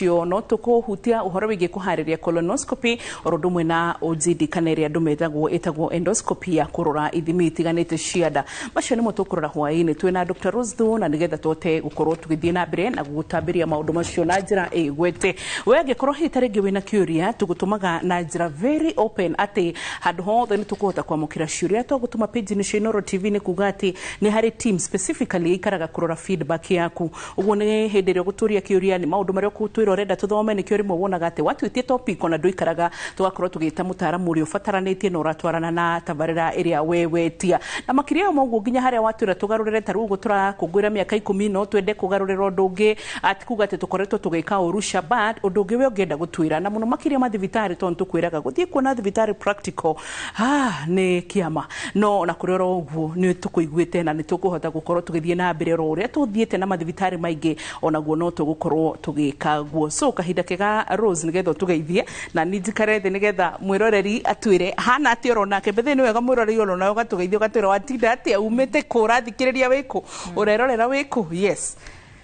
No tũkũhutia ũhoro wĩgiĩ kũharĩria colonoscopy oro ũndũ ũmwe na OGD, kana ĩrĩa andũ metagwo ĩtagwo endoscopy, ya kũrora ithimi itiganĩte cia nda. Macio nĩmo tũkũrora hwaĩ-inĩ twĩna Dr. Rose Thuo, na nĩgetha tũhote gũkorwo tũgĩthiĩ na mbere na gũgũtambĩria maũndũ macio na njĩra ĩgwete. We angĩkorwo hihi ta rĩngĩ wĩna kĩũria, tũgũtũmaga na njĩra very open atĩ handũ hothe nĩ tũkũhota kwamũkĩra ciũria. Twagũtũma page-inĩ cia Inooro TV, nĩ kuga atĩ nĩ harĩ team specifically ĩikaraga kũrora feedback yaku. Ũguo nĩ hĩndĩ ĩrĩa ũgũtũria kĩũria, nĩ maũndũ marĩa ũgũtwĩra ũrenda tũthome. Nĩkĩo rĩmwe wonaga atĩ watuĩtie topic ona ndũikaraga, tũgakorwo tũgĩta mũtaaramu ũrĩa ũbataranĩtie na ũratwarana na tabarĩra ĩrĩa we wetia. Na makĩria ya ũguo, nginya harĩa watwĩra tũgarũrĩre, ta rĩu ũguo tũrakũngũĩra mĩaka 10, no twende kũgarũrĩra ũndũ ũngĩ, ati kuga atĩ tũkoretwo tũgĩka ũru Shabat, ũndũ ũngĩ we ũngĩenda gũtwĩra, na mũno makĩria mathibitarĩ, tondũ tũkwĩraga gũthiĩ kuona thibitarĩ practical nĩ kĩama. No ona kũrĩ oro ũguo, nĩ tũkũiguĩte na nĩ tũkũhota gũkorwo tũgĩthiĩ na mbere oro ũrĩa tũthiĩte na mathibitarĩ maingĩ, onaguo no tũgũkorwo tũgĩka guo. So kahinda kega, Rose, nĩgetha ũtũgeithie na ni njikare thĩ nĩgetha mwĩroreri atwĩre hana atĩ oro nake mbere. Nĩ wega mwĩroreri oro nawe ũgatũgeithia, ũgatwĩra watinda atĩa, umĩte kũ, ũrathikĩrĩria wĩkũ, ũrerorera wĩkũ. Yes.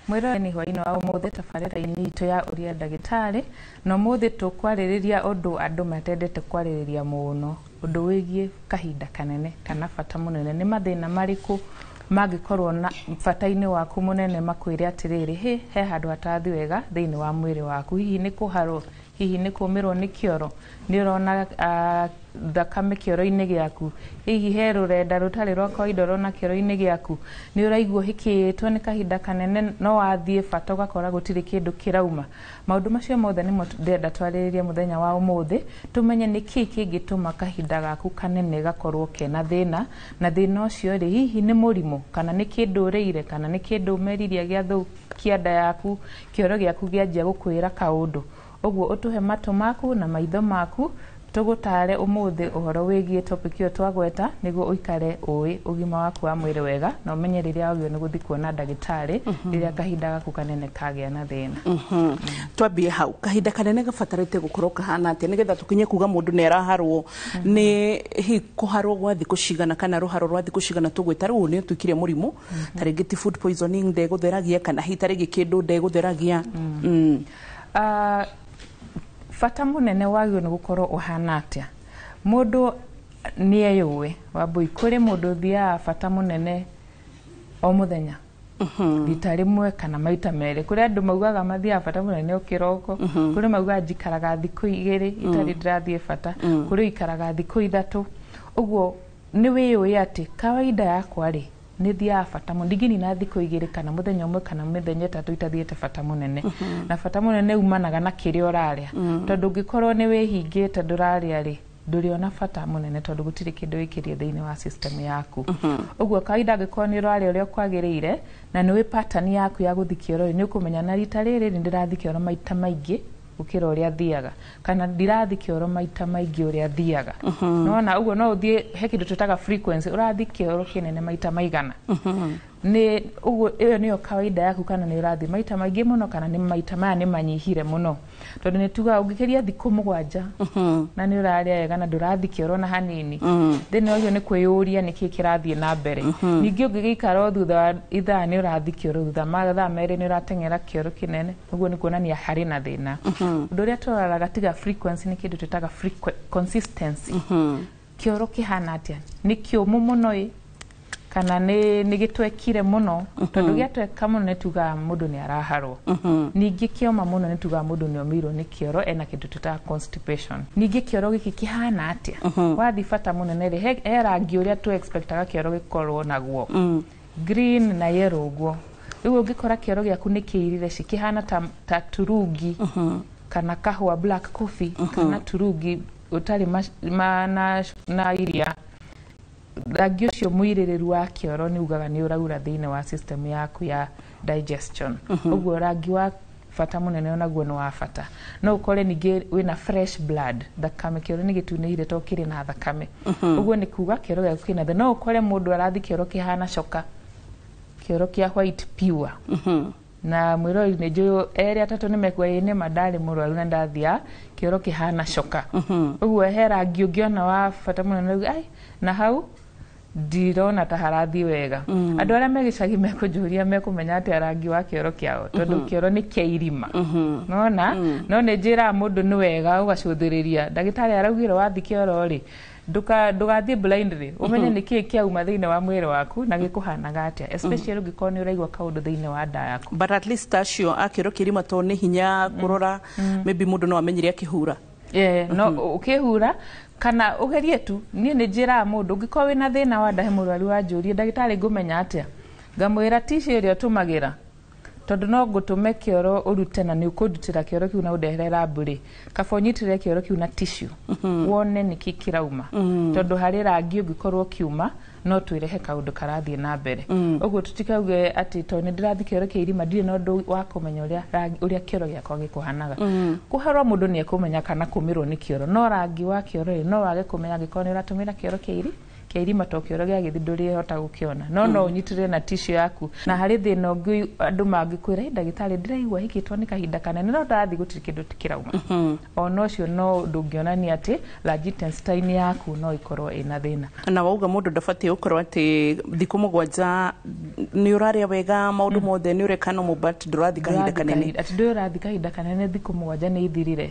Mwĩrore nĩ hwaĩ-inĩ wa ũmũthĩ tabarĩra-inĩ itũ ya Ũria Ndagĩtarĩ, na ũmũthĩ tũkwarĩrĩria ũndũ andũ matendete kwarĩrĩria mũno, ũndũ wĩgiĩ kahinda kanene kana bata mũnene. Nĩ mathĩna marĩkũ mangĩkorwo na bata-inĩ waku mũnene makwĩre atĩrĩrĩ, he handũ hatarathiĩ wega thĩinĩ wa mwĩrĩ waku? Hihi nĩ kũharwo? Hihi nĩ kũmĩrwo nĩ kĩoro? Nĩ ũrona thakame kĩoro-inĩ gĩaku? Hihi he rũrenda rũtarĩ rwa kawaida ũrona kĩoro-inĩ gĩaku? Nĩ ũraigua ũhĩkĩtwo nĩ kahinda kanene, no wathiĩ bata ũgakora gũtirĩ kĩndũ kĩrauma? Maũndũ macio mothe nĩmo ndĩrenda twarĩrĩrie mũthenya wa ũmũthĩ, tũmenye nĩ kĩĩ kĩngĩtũma kahinda gaku kanene gakorwo kena thĩna, na thĩna ũcio rĩ, hihi nĩ mũrimũ kana nĩ kĩndũ ũrĩire kana nĩ kĩndũ ũmeririe gĩathũkia nda yaku, kĩoro gĩaku kĩanjia gũkwĩra kaũndũ. Ũguo ũtũhe matũ maku na maitho maku, tũgũtare ũmũthĩ ũhoro wĩgiĩ topic ĩyo twagweta, nĩguo ũikare ũĩ ũgima waku wa mwĩrĩ wega na ũmenye rĩrĩa wagĩrĩirwo nĩ gũthiĩ kuona ndagĩtarĩ rĩrĩa kahinda gaku kanene kagĩa na thĩna. Twambie hau, kahinda kanene gabatarĩte gũkorwo kahana atĩa nĩgetha tũkinye kuga mũndũ nĩ araharwo? Nĩ hihi kũharwo gwa thikũ cigana kana rũharo rwa thikũ cigana tũgwĩta rĩu nĩ ũtuĩkire mũrimũ? Ta rĩngĩ ti food poisoning ndegũtheragia, kana hihi ta rĩngĩ kĩndũ ndegũtheragia? Bata mũnene wagĩrĩirwo nĩ gũkorwo ũhana atĩa? Mũndũ nĩ eyũĩ. Wambui, kũrĩ mũndũ ũthiaga bata mũnene o mũthenya rita rĩmwe kana maita merĩ. Kũrĩ andũ maugaga mathiaga bata mũnene o kĩroko. Kũrĩ maugaga njikaraga thikũ 2 itarĩ ndĩrathiĩ bata. Kũrĩ ũikaraga thikũ 3. Ũguo nĩ wĩyũĩ atĩ kawaida yakwa rĩ, nĩ thiaga bata mũno, ndingĩnina thikũ 2 kana mũthenya ũmwe kana mĩthenya 3 itathiĩte bata mũnene. Na bata mũnene umanaga na kĩrĩa ũrarĩa, tondũ ũngĩkorwo nĩ wĩhingĩte, ndũrarĩa rĩ, ndũrĩona bata mũnene, tondũ gũtirĩ kĩndũ wĩkĩrie thĩinĩ wa system yaku. Ũguo kawaida, angĩkorwo nĩ ũrarĩa ũrĩa kwagĩrĩire na nĩ wĩ pattern yaku ya gũthiĩ kĩoro rĩ, nĩ ũkũmenya na rita rĩrĩ nĩ ndĩrathiĩ kĩoro maita maingĩ gũkĩra ũrĩa thiaga, kana ndirathiĩ kĩoro maita maingĩ ũrĩa thiaga. Nona ũguo no ũthiĩ, he kĩndũ twĩtaga frequency, ũrathiĩ kĩoro kĩnene maita maigana. Nĩ ũguo ĩyo nĩyo kawaida yaku, kana nĩ ũrathiĩ maita maingĩ mũno kana nĩ maita maya nĩ manyihire mũno? Tondũ nĩ tugaga ũngĩkĩria thikũ 7 na nĩ ũrarĩa wega na ndũrathiĩ kĩoro na hanini, thĩna ũcio nĩ kwĩyũria nĩkĩ kĩrathiĩ na mbere. Ningĩ ũngĩgĩikara o thutha wa ithaa nĩ ũrathiĩ kĩoro, thutha mathaa 2 nĩ ũrateng'era kĩoro kĩnene, ũguo nĩ kuonania harĩ na thĩna. Ũndũ ũrĩa tũroraga tiga frequency nĩ kĩndũ twĩtaga consistency. Kĩoro kĩhana atĩa? Nĩ kĩũmũ mũno ĩ, kana nĩ gĩtwekire mũno? Tondũ gĩatweka mũno nĩ tugaga mũndũ nĩ araharwo. Ningĩ kĩoma mũno nĩ tugaga mũndũ nĩ omĩirwo nĩ kĩoro, ena kĩndũ twĩtaga constipation. Ningĩ kĩoro gĩkĩ kĩhana atĩa? Wathiĩ bata mũnene rĩ, he rangi ũrĩa tũ expectaga kĩoro gĩkorwo naguo, green na yellow. Ũguo rĩu ũngĩkora kĩoro gĩaku nĩ kĩirire ci kĩhana ta turungi kana kahũa, black coffee kana turungi ũtarĩ na iria, rangi ũcio mũirĩrĩru wa kĩoro nĩ ugaga nĩ ũraura thĩinĩ wa system yaku ya digestion. Ũguo rangi wa bata mũnene onaguo nĩ wa bata. No ũkore ningĩ wĩna fresh blood, thakame, kĩoro nĩ gĩtunĩhire to kĩrĩ na thakame, ũguo nĩ kuga kĩoro gĩaku kĩna thĩna. No ũkore mũndũ arathi kĩoro kĩhana coka, kĩoro kĩa white pure. Na mwĩrori, nĩ njũĩ erĩ atatũ nĩ mekuga ĩ nĩma ndarĩ mũrwaru na ndathia kĩoro kĩhana coka. Ũguo he rangi ũngĩona wa bata mũnene uge, ai, na hau Ndirona ta harathiĩ wega. Andũ arĩa me gĩcagi mekũnjũria mekũmenya atĩa rangi wa kĩoro kĩao, tondũ kĩoro nĩ kĩa irima nona. No nĩ njĩraga mũndũ nĩ wega ũgacũthĩrĩria. Ndagĩtarĩ araugire wathiĩ kĩoro rĩ, ndũgathiĩ blindly, ũmenye nĩ kĩĩ kĩauma thĩinĩ wa mwĩrĩ waku na gĩkũhanaga atĩa, especially ũngĩkorwo nĩ ũraigua kaũndũ thĩinĩ wa nda yaku. But at least acio a kĩoro kĩrima, tondũ nĩ hinya kũrora, maybe mũndũ no amenyire akĩhura. Yeah, no ũkĩhura kana ũgerie tu. Niĩ nĩ njĩraga mũndũ ũngĩkorwo wĩna thĩna wa nda, he mũrwaru wanjũrie, "Ndagĩtarĩ, ngũmenya atĩa?" Ngamwĩra tissue ĩrĩa ũtũmagĩra, tondũ no ngũtũme kĩoro ũrute na nĩ ũkũndutĩra kĩoro kĩu na ũndehere lab rĩ, kaba ũnyitĩrĩre kĩoro kĩu na tissue wone nĩkĩ kĩrauma, tondũ harĩ rangi ũngĩkorwo ũkiuma no twĩrehe kaũndũ karathiĩ na mbere. Ũguo tũtikauge atĩ tondũ nĩ ndĩrathiĩ kĩoro kĩa irima ndirĩ na ũndũ wa kũmenya ũrĩa ũrĩa kĩoro gĩakwa gĩkũhanaga. Kũharwo mũndũ nĩ ekũmenya kana kũmĩrwo nĩ kĩoro, no rangi wa kĩoro rĩ, no wage kũmenya angĩkorwo nĩ ũratũmĩra kĩoro kĩa irima, to kĩoro gĩa gĩthi ndũrĩhota gũkĩona, no ũnyitĩrĩre na tissue yaku. Na harĩ thĩna ũngĩ andũ mangĩkwĩra, "Ĩ ndagĩtarĩ, ndĩraigua hikĩtwo nĩ kahinda kanene no ndarathiĩ gũtirĩ kĩndũ kĩrauma." Ona ũcio no ũndũ ũngĩonania atĩ large intestine yaku no ĩkorwo ĩna thĩna. Na wauga mũndũ ndabatiĩ gũkorwo atĩ thikũ 7 nĩ ũrarĩa wega, maũndũ mothe nĩ ũreka normal, but ndũrathiĩ kahinda kanene. Atĩ ndũĩ ũrathiĩ kahinda kanene, thikũ 7 nĩ ithirire,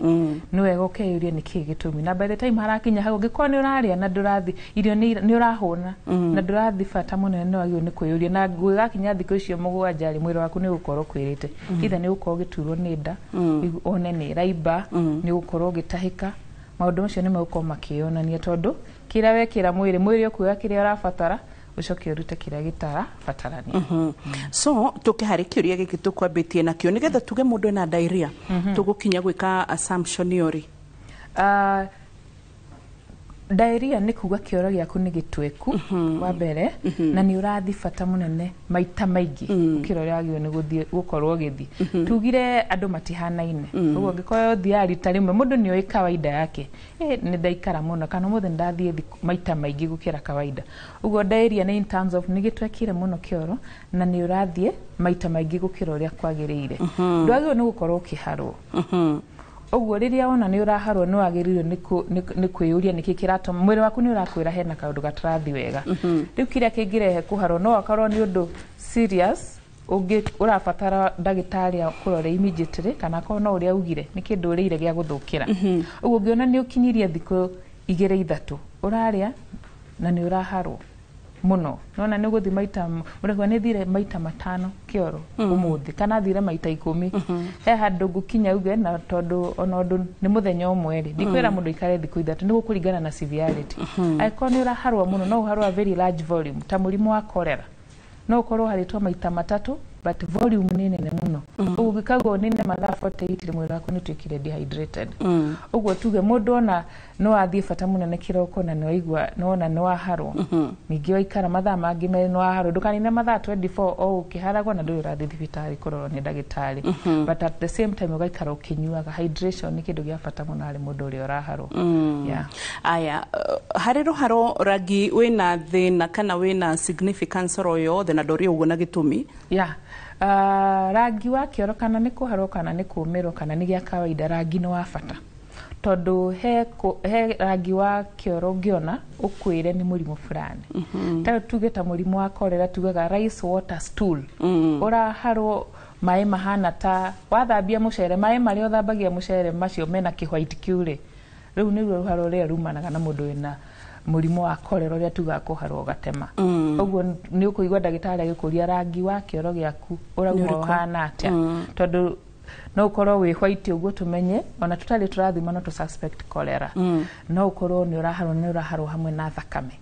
nĩ wega ũkeyũria nĩ kĩĩ gĩtũmi. Na by the time harakinya hau, ũngĩkorwo nĩ ũrarĩa na ndũrathiĩ irio nĩ ũrahũna na ndũrathiĩ bata mũnene, nĩ wagĩrĩirwo nĩ kwĩyũria. Na gwĩgakinya thikũ icio 7 rĩ, mwĩrĩ waku nĩ ũgũkorwo kwĩrĩte either nĩ ũgũkorwo ũgĩturwo nĩ nda, one nĩ ĩraimba, nĩ ũgũkorwo ũgĩtahĩka. Maũndũ macio nĩ megũkorwo makĩyonania, tondũ kĩrĩa wekĩra mwĩrĩ, mwĩrĩ ũkuoya kĩrĩa ũrabatara, ũcoke ũrute kĩrĩa gĩtarabatarania. So tũke harĩ kĩũria gĩkĩ tũkwambĩtie nakĩo, nĩgetha tuge mũndũ ena diarrhea, tũgũkinya gwĩka assumption ĩyo rĩ? Diarrhea nĩ kuga kĩoro gĩaku nĩ gĩtweku wa mbere, na nĩ ũrathiĩ bata mũnene maita maingĩ gũkĩra ũrĩa wagĩrĩirwo nĩ gũthiĩ gũkorwo ũgĩthiĩ. Tugire andũ matihanaine, ũguo ũngĩkorwo ũthiaga rita rĩmwe, mũndũ nĩ oĩ kawaida yake, nĩ ndaikara mũno kana ũmũthĩ nĩ ndathiĩ maita maingĩ gũkĩra kawaida. Ũguo diarrhea nĩ in terms of nĩ gĩtwekire mũno kĩoro na nĩ ũrathiĩ maita maingĩ gũkĩra ũrĩa kwagĩrĩire. Ndwagĩrĩirwo nĩ gũkorwo ũkĩharwo. Ũguo rĩrĩa wona nĩ ũraharwo, nĩ wagĩrĩirwo nĩ kwĩyũria nĩkĩ kĩratũma. Mwĩrĩ waku nĩ ũrakwĩra hena kaũndũ gatarathiĩ wega. Rĩu kĩrĩa kĩngĩrehe kũharwo no akorwo nĩ ũndũ serious ũngĩ ũrabatara ndagĩtarĩ akũrore immediately, kana akorwo no ũrĩa augire nĩ kĩndũ ũrĩire gĩa gũthũkĩra. Ũguo ũngĩona nĩ ũkinyirie thikũ 2 3 ũrarĩa na nĩ ũraharwo mũno, nona nĩ ũgũthiĩ maita, ũraigua nĩ thire maita 5 kĩoro ũmũthĩ kana thire maita 10, he handũ ngũkinya uge na tondũ ona ũndũ nĩ mũthenya ũmwe rĩ, ndikwĩra mũndũ aikare thikũ 3, nĩ gũkũringana na severity. Angĩkorwo nĩ ũraharwo mũno, no ũharwo a very large volume ta mũrimũ wa cholera, no ũkorwo harĩtwo maita 3, but volume nĩ nene mũno. Ũguo ũngĩkaigua nene mathaa 48, mwĩrĩ waku nĩ ũtuĩkire dehydrated. Ũguo tuge mũndũ ona no athiĩ bata mũnene kĩroko na nĩwaigua nĩwona nĩwaharwo, ningĩ waikara mathaa mangĩ 2 nĩwaharwo, ndũkanine mathaa 24 o ũkĩharagwo na ndũrĩ ũrathiĩ thibitarĩ kũrorwo nĩ ndagĩtarĩ. But at the same time ũgaikara ũkĩnyuaga. Hydration nĩ kĩndũ gĩa bata mũno harĩ mũndũ ũrĩa ũraharwo, yeah. Aya, harĩ rũharo rangi wĩna thĩna kana wĩna significance oro yothe na ndũrĩ ũguo na gĩtũmi? Yeah. Rangi wa kĩoro, kana nĩ kũharwo kana nĩ kũmĩrwo kana nĩ gĩa kawaida, rangi nĩ wa bata, tondũ he rangi wa kĩoro ũngĩona ũkwĩre nĩ mũrimũ fulani. Ta tuge ta mũrimũ wa cholera, tugaga rice water stool, ũraharwo maĩ mahana ta wathambia mũcere, maĩ marĩa ũthambagia mũcere macio mena kĩ-white kĩu rĩ, rĩu nĩruo rũharo rũrĩa rumanaga na mũndũ wĩna mũrimũ wa cholera, ũrĩa tugaga kũharwo gatema. Ũguo nĩ ũkũigua ndagĩtarĩ agĩkũria rangi wa kĩoro gĩaku ũrauma Nĩ ũrĩkũ? ũhana atĩa, tondũ no ũkorwo wĩ white ũguo tũmenye ona tũtarĩ tũrathima no tũ suspect cholera. No ũkorwo nĩ ũraharwo, nĩ ũraharwo hamwe na thakame.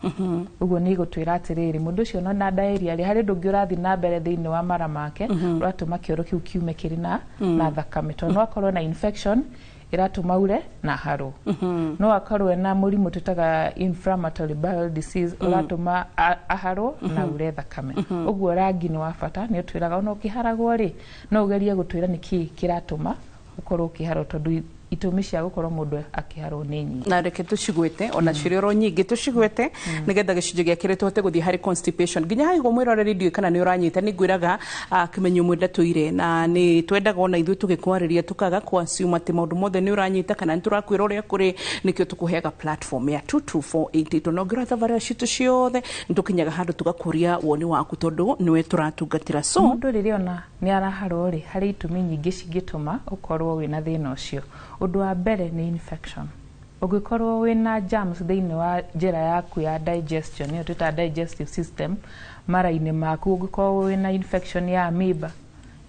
Ũguo nĩ igũtwĩra atĩrĩrĩ, mũndũ ũcio no na diarrhea rĩ, harĩ ũndũ ũngĩ ũrathiĩ na mbere thĩinĩ wa mara make ũratũma kĩoro kĩu kiume kĩrĩ na thakame, tondũ no akorwo na infection ĩratũma ure na harwo, no akorwo na mũrimũ twĩtaga inflammatory bowel disease ũratũma aharwo na ure thakame. Ũguo rangi nĩ wa bata, nĩ ũtwĩraga ona ũkĩharagwo rĩ, no ũgerie gũtwĩra nĩ kĩĩ kĩratũma ũkorwo ũkĩharwo, tondũ Itũmi cia gũkorwo mũndũ akĩharwo nĩ nyingĩ. Na reke tũcigwĩte ona cirĩ oro nyingĩ, tũcigwĩte nĩgetha gĩcunjĩ gĩa kerĩ tũhote gũthiĩ harĩ constipation. Nginya hau mwĩroreri, ndiũĩ kana nĩ ũranyita, nĩ ngwĩraga kĩmenyo mwenda tũire na nĩ twendaga ona ithuĩ tũgĩkwarĩria tũkaga kũ assume atĩ maũndũ mothe nĩ ũranyita kana nĩ tũrakwĩra ũrĩa kũrĩ. Nĩkĩo tũkũheaga platform ya 22488, na ũngĩrora thabarĩra citũ ciothe nĩ tũkinyaga handũ tũgakũria woni waku tondũ nĩwe tũratungatĩra, so Mũndũ rĩrĩa ona nĩ araharwo rĩ, harĩ itũmi nyingĩ cingĩtũma ũkorwo wĩna thĩna ũcio. Ũndũ wa mbere nĩ infection. Ũngĩkorwo wĩna germs thĩinĩ wa njĩra yaku ya digestion, nĩyo twĩtaga digestive system, mara-inĩ maku, ũngĩkorwo wĩna infection ya amoeba,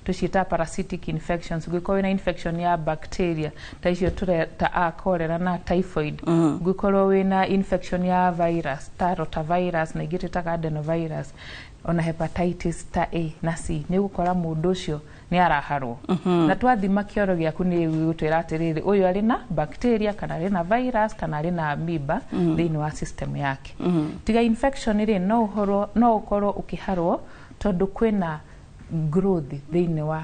tũciĩtaga parasitic infections, ũngĩkorwo wĩna infection ya bacteria ta icio tũreta a cholera na typhoid, ũngĩkorwo wĩna infection ya virus ta rotavirus na ingĩ twĩtaga adenovirus, ona hepatitis ta A na C, nĩ ũgũkora mũndũ ũcio nĩ araharwo. Na twathima kĩoro gĩaku nĩ gũtwĩra atĩrĩrĩ, ũyũ arĩ na bacteria kana arĩ na virus kana arĩ na amoeba thĩinĩ wa system yake. Tiga infection rĩ, no ũkorwo ũkĩharwo tondũ kwĩna growth thĩinĩ wa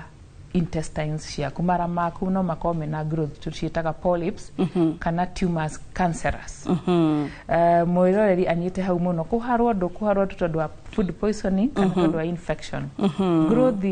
intestines ciaku. Mara maku no makorwo mena growth tũciĩtaga polyps kana tumors cancerous. Mwĩroreri anyite hau mũno, kũharwo ndũkũharwo tu tondũ wa food poisoning kana tondũ wa infection. Growth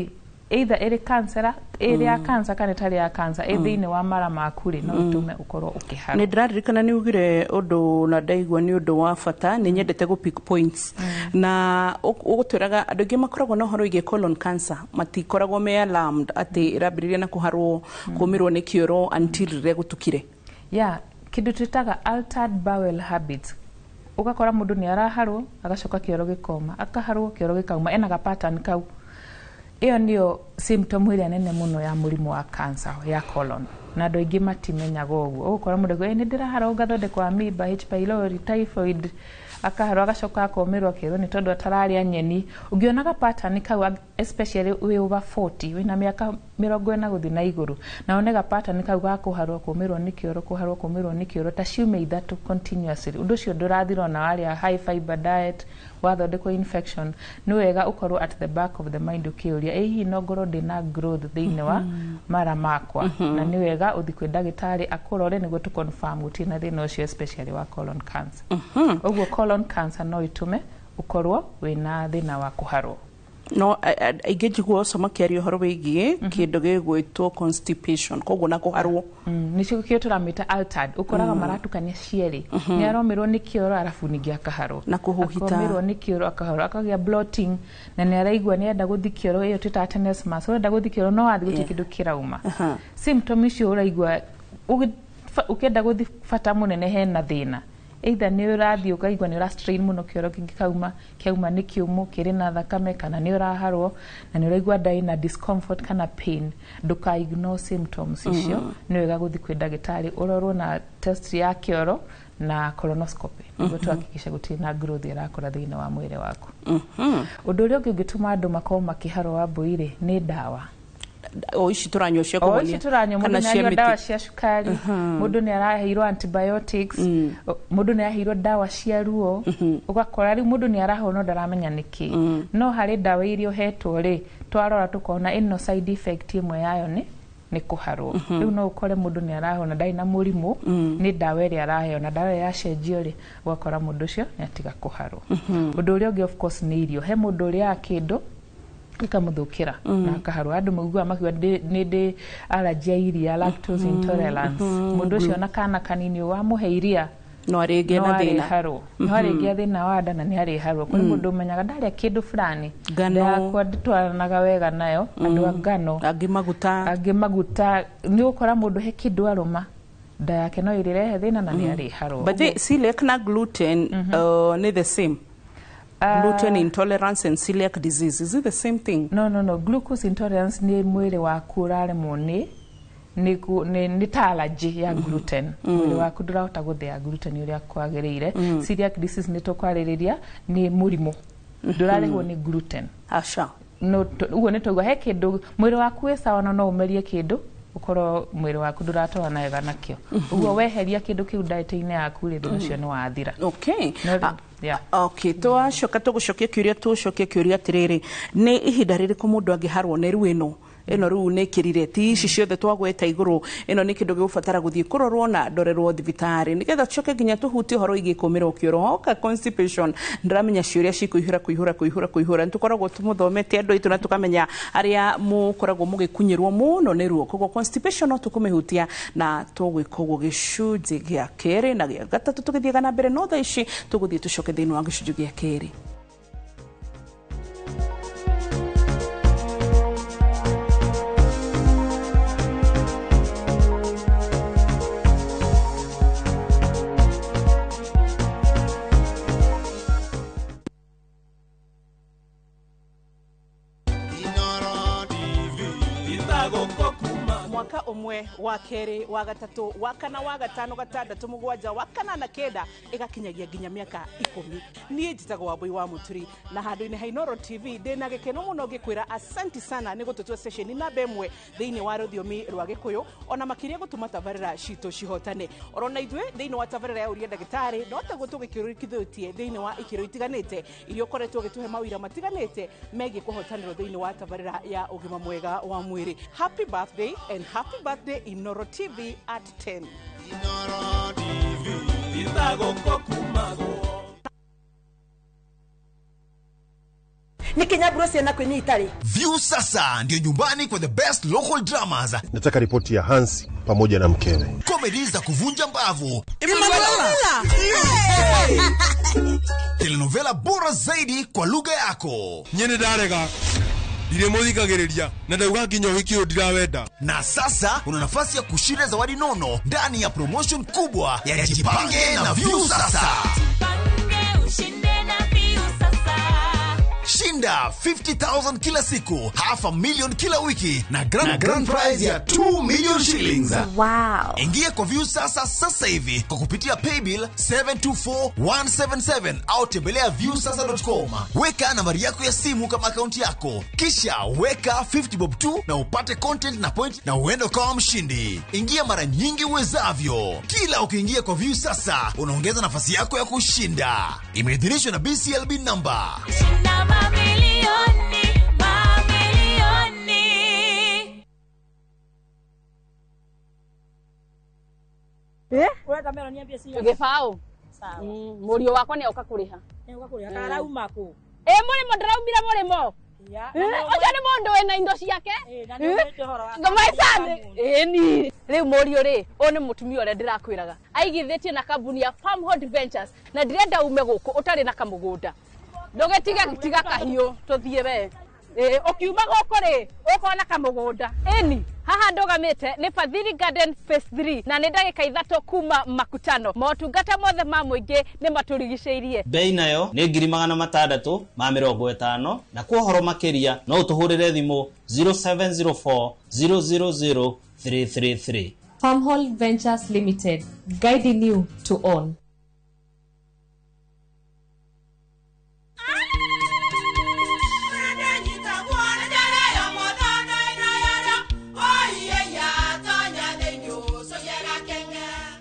either ĩrĩ cancer, ĩrĩ ya cancer kana ĩtarĩ ya cancer, ĩ thĩinĩ wa mara maku rĩ, no ĩtũme ũkorwo ũkĩharwo. Nĩ ndĩraririkana nĩ ugire ũndũ na ndaigua nĩ ũndũ wa bata, nĩ nyendete gũ pick points, na ũgũtwĩraga andũ aingĩ makoragwo na ũhoro wĩgiĩ colon cancer matikoragwo me alarmed atĩ ĩrambĩrĩria na kũharwo, kũmĩrwo nĩ kĩoro until rĩrĩa gũtukire. Ya kĩndũ twĩtaga altered bowel habits, ũgakora mũndũ nĩ araharwo agacoka kĩoro gĩkoma, akaharwo kĩoro gĩkauma, ena ga pattern kau. Ĩyo nĩyo symptom ĩrĩa nene mũno ya mũrimũ wa cancer ya colon, na andũ aingĩ matimenyaga ũguo. Ũgũkora mũndũ akiuga, "Ĩ, nĩ ndĩraharwo ngathondekwo amoeba, H pylori, typhoid," akaharwo agacoka akomĩrwo akerwo nĩ tondũ atararĩa nyeni. Ũngĩonaga pattern kau, especially wĩ over 40, wĩna mĩaka 40 gũthiĩ na igũrũ, na one ga pattern kau ga kũharwo, kũmĩrwo nĩ kĩoro, kũharwo, kũmĩrwo nĩ kĩoro ta ciumia 3 continuously, ũndũ ũcio ndũrathira ona warĩa high fiber diet, wathondekwo infection, nĩ wega ũkorwo at the back of the mind ũkĩũria, ĩ hihi no ngorwo ndĩna growth thĩinĩ wa mara makwa? Na nĩ wega ũthiĩ kwĩ ndagĩtarĩ akũrore nĩguo tũ confirm gũtirĩ na thĩna ũcio, especially wa colon cancer. Ũguo colon cancer no ĩtũme ũkorwo wĩna thĩna wa kũharwo. No aingĩ njiguo ũcio makĩaria ũhoro wĩgiĩ kĩndũ gĩgwĩtwo constipation, koguo na kũharwo. Nĩcio kĩo tũramĩta altered. Ũkoraga maratukania cierĩ, nĩ aromĩrwo nĩ kĩoro arabu ningĩ akaharwo. Na kũhũhita. Akomĩrwo nĩ kĩoro akaharwo, akagĩa bloating, na nĩ araigua nĩ enda gũthi kĩoro, ĩyo twĩtaga tenesmus, ũrenda gũthi kĩoro no wathiĩ gũtirĩ kĩndũ kĩrauma. Symptom icio ũraigua ũkĩenda gũthi bata mũnene hena thĩna, either nĩ ũrathiĩ ũkaigua nĩ ũra strain mũno kĩoro kĩngĩkauma, kĩauma nĩ kĩũmũ kĩrĩ na thakame, kana nĩ ũraharwo na nĩ ũraigua nda ĩna discomfort kana pain, ndũka ignore symptoms icio. Nĩ wega gũthiĩ kwĩ ndagĩtarĩ ũrorwo na test ya kĩoro na colonoscopy nĩguo tuhakikishe gũtirĩ na growth ĩrakũra thĩinĩ wa mwĩrĩ waku. Ũndũ ũrĩa ũngĩ ũngĩtũma andũ makorwo makĩharwo wa mbũi-rĩ, nĩ ndawa. O ici tũranyua cia O kũhonia ici tũranyua, mũndũ kana nĩ cia anyua ndawa mĩtĩ. Cia cukari, mũndũ nĩ araheirwo antibiotics, mũndũ nĩ araheirwo ndawa cia ruo, ũgakora rĩu mũndũ nĩ arahona no ndaramenya nĩkĩ. No harĩ ndawa iria ũhetwo rĩ, twarora tũkona ĩno side effect ĩmwe yayo nĩ kũharwo. Rĩu no ũkore mũndũ nĩ arahona, ndarĩ na mũrimũ, nĩ ndawa ĩrĩa araheo, na ndawa ĩyo yacenjio rĩ, ũgakora mũndũ ũcio nĩ atiga kũharwo. Ũndũ ũrĩa ũngĩ of course nĩ irio. He mũndũ ũrĩaga kĩndũ gĩkamũthũkĩra na akaharwo. Andũ maiguaga makiuga nĩ ndĩ allergy ya iria, lactose intolerance. Mũndũ ũcio ona kana kanini wamũhe iria no arĩngĩ no na thĩna. Arĩharwo, no arĩngĩa thĩna wa nda na nĩ arĩharwo. Kũrĩ mũndũ ũmenyaga ndarĩa kĩndũ fulani, Ngano. nda yakwa ndĩtwaranaga wega nayo, andũ a ngano. Angĩ maguta. Angĩ maguta. Nĩ ũgũkora mũndũ he kĩndũ arũma, nda yake no ĩrĩrehe thĩna na nĩ arĩharwo. But the celiac na gluten nĩ the same? Gluten intolerance and celiac disease, is it the same thing? No, glucose intolerance nĩ mwĩrĩ waku ũraremwo nĩ ta allergy ya gluten, mwĩrĩ waku ndũrahota gũthĩa gluten ũrĩa kwagĩrĩire. Celiac disease nĩ tũkwarĩrĩria, nĩ mũrimũ ndũrarehwo nĩ gluten. Aca. No ũguo nĩ twaigua he kĩndũ mwĩrĩ waku wĩ sawa, no no ũmerie kĩndũ ũkorwo mwĩrĩ waku ndũratwarana wega nakĩo. Ũguo weheria kĩndũ kĩu diet-inĩ yaku rĩ, thĩna ũcio nĩ wathira. Okay. No, Ah, yeah. okay, twacoka tũgũcokia kĩũria, tũcokie kĩũria atĩrĩrĩ, nĩ ihinda rĩrĩkũ mũndũ angĩharwo nĩ rĩu ĩno Ĩno rĩu nĩ ĩkĩrire ti ici ciothe twagweta igũrũ. Ĩno nĩ kĩndũ gĩgũbatara gũthiĩ kũrorwo na ndorerwo thibitarĩ nĩgetha tũcoke nginya tũhutie ũhoro wĩgiĩ kũmĩrwo kĩoro hoka constipation. Ndĩramenya ciũria cikũihũra kũihũra kũihũra kũihũra. Nĩtũkoragwo tũmũthomete andũ aitũ na tũkamenya arĩa mũkoragwo mũgĩkunyĩrwo mũno nĩ ruo. Koguo constipation no tũkũmĩhutia na tũgwĩka ũguo gĩcunjĩ gĩa kerĩ na gĩa gatatũ tũgĩthiaga na mbere, no thaa ici tũgũthiĩ tũcoke thĩinĩ wa gĩcunjĩ gĩa kerĩ. Mwaka ũmwe, wa kerĩ, wa gatatũ, wa kana, wa gatano, gatandatũ, mũgwanja, wa kanana, kenda, ĩgakinyagia nginya mĩaka 10. Niĩ njĩtagwo Wambui wa Mũturi na handũ-inĩ ha Inooro TV ndĩna gĩkeno mũno ngĩkwĩra asanti sana nĩ gũtũtua ceceni namba ĩmwe thĩinĩ wa rũthiomi rwa Gĩkũyũ, ona makĩria gũtũma tabarĩra citũ cihotane. Orona ithuĩ thĩinĩ wa tabarĩra ya Ũria Ndagĩtarĩ no taguo tũgĩkĩrũkithĩtie thĩinĩ wa ikĩro itiganĩte iria ũkoretwo ũgĩtũhe mawĩra matiganĩte megiĩ kũhotanĩrwo thĩinĩ wa tabarĩra ya ũgima mwega wa mwĩrĩ. Happy birthday and happy birthday Inooro TV at 10. Inooro TV itagũkũkumagwo. Nikinyaburo ciana kwenye itari. View sasa ndio nyumbani kwa the best local dramas. Nataka ripoti ya Hansi pamoja na mkewe. Comedy za kuvunja mbavu. Emanuela. Telenovela bora zaidi kwa lugha yako. Nyene ndarega. Ndiremuthikagiriria na ndauga nginya ũhiki ũyũ ndirawenda. Na sasa una nafasi ya kushinda zawadi nono ndani ya promotion kubwa ya Jipange na View Sasa. Jipange ushinde na View Sasa. Shinda 50,000 kila siku, 500,000 kila wiki na grand prize ya 2 million shillings. Wow. Ingia kwa View Sasa sasa hivi kwa kupitia paybill 724177 au tembelea viewsasa.com. Weka nambari yako ya simu kama akaunti yako, kisha weka 50 bob tu na upate content na point na uende ukawa mshindi. Ingia mara nyingi uwezavyo. Kila ukiingia kwa View Sasa unaongeza nafasi yako ya kushinda. Imeidhinishwa na BCLB number. Shinda mamilioni, mamilioni. Gĩbaũ. Mũriũ wakwa nĩ oka kũrĩha. Karauma kũ? Ĩ mũrĩmo ndĩraumire mũrĩmo. Ũcio nĩ mũndũ wĩna indo ciake. Ngamaicani. Ĩni. Rĩu mũriũ rĩ, ũyũ nĩ mũtumia ũrĩa ndĩrakwĩraga. Aigithĩtie na kambuni ya Farmhold Ventures na ndĩrenda ume gũkũ ũtarĩ na kamũgũnda. Ndũgĩtige tiga kahiũ tũthiĩ we. Ũkiuma gũkũ rĩ, ũkona kamũgũnda. Ĩni, haha ndũgamĩte nĩ Fadhili Garden Phase 3 na nĩ ndagĩka 3 kuma Makutano. Motungata mothe ma mũingĩ nĩ matũrigicĩirie. Bei nayo nĩ 650,000 na kwa ũhoro makĩria no ũtũhũrĩre thimũ 0704 000 333. Farmhold Ventures Limited, guiding you to own.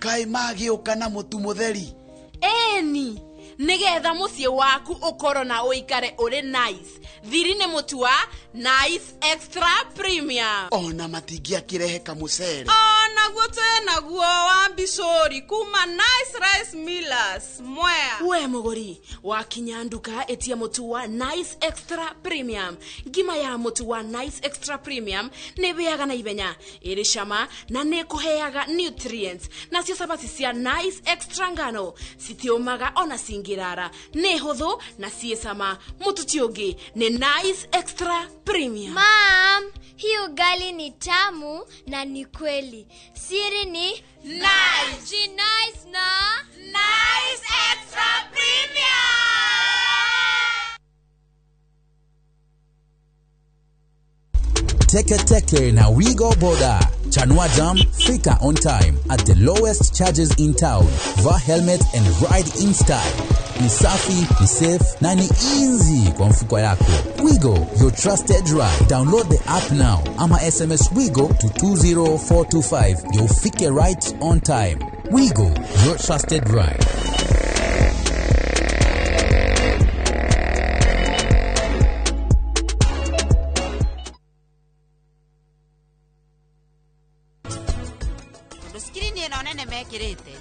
Kai magĩũka na mũtu mũtheri. Ĩni, nĩgetha mũciĩ waku ũkorwo na ũikare ũrĩ nice. Thiri nĩ mũtu wa Nice Extra Premium. Ona matingĩakĩrehe kamũcere. Onaguo twĩnaguo wa mbicũri kuma Nice Rice Millers Mwea. We mũgũri, wakinya nduka ĩtia mũtu wa Nice Extra Premium. Ngima ya mũtu wa Nice Extra Premium nĩ ĩhĩaga na ihenya, ĩrĩ cama na nĩ ĩkũheaga nutrients. Nacio cabaci cia Nice Extra ngano citiũmaga ona cingĩrara, nĩ hũthũ na ciĩ cama. Mũtu ti ũngĩ nĩ Nice Extra Premium. Mom, hii ugali ni tamu na ni kweli. Siri ni Nice. Nice na Nice Extra Premium. Teke Teke na Wigo Boda. Chanua Jam, fika on time at the lowest charges in town. Vaa helmet and ride in style. Ni safi, ni safe na ni easy kwa mfuko yako. Wigo, your trusted ride. Download the app now ama SMS Wigo to 20425. You'll fike right on time. Wigo, your trusted ride. Tondũ screen ĩno nene mekĩrĩte,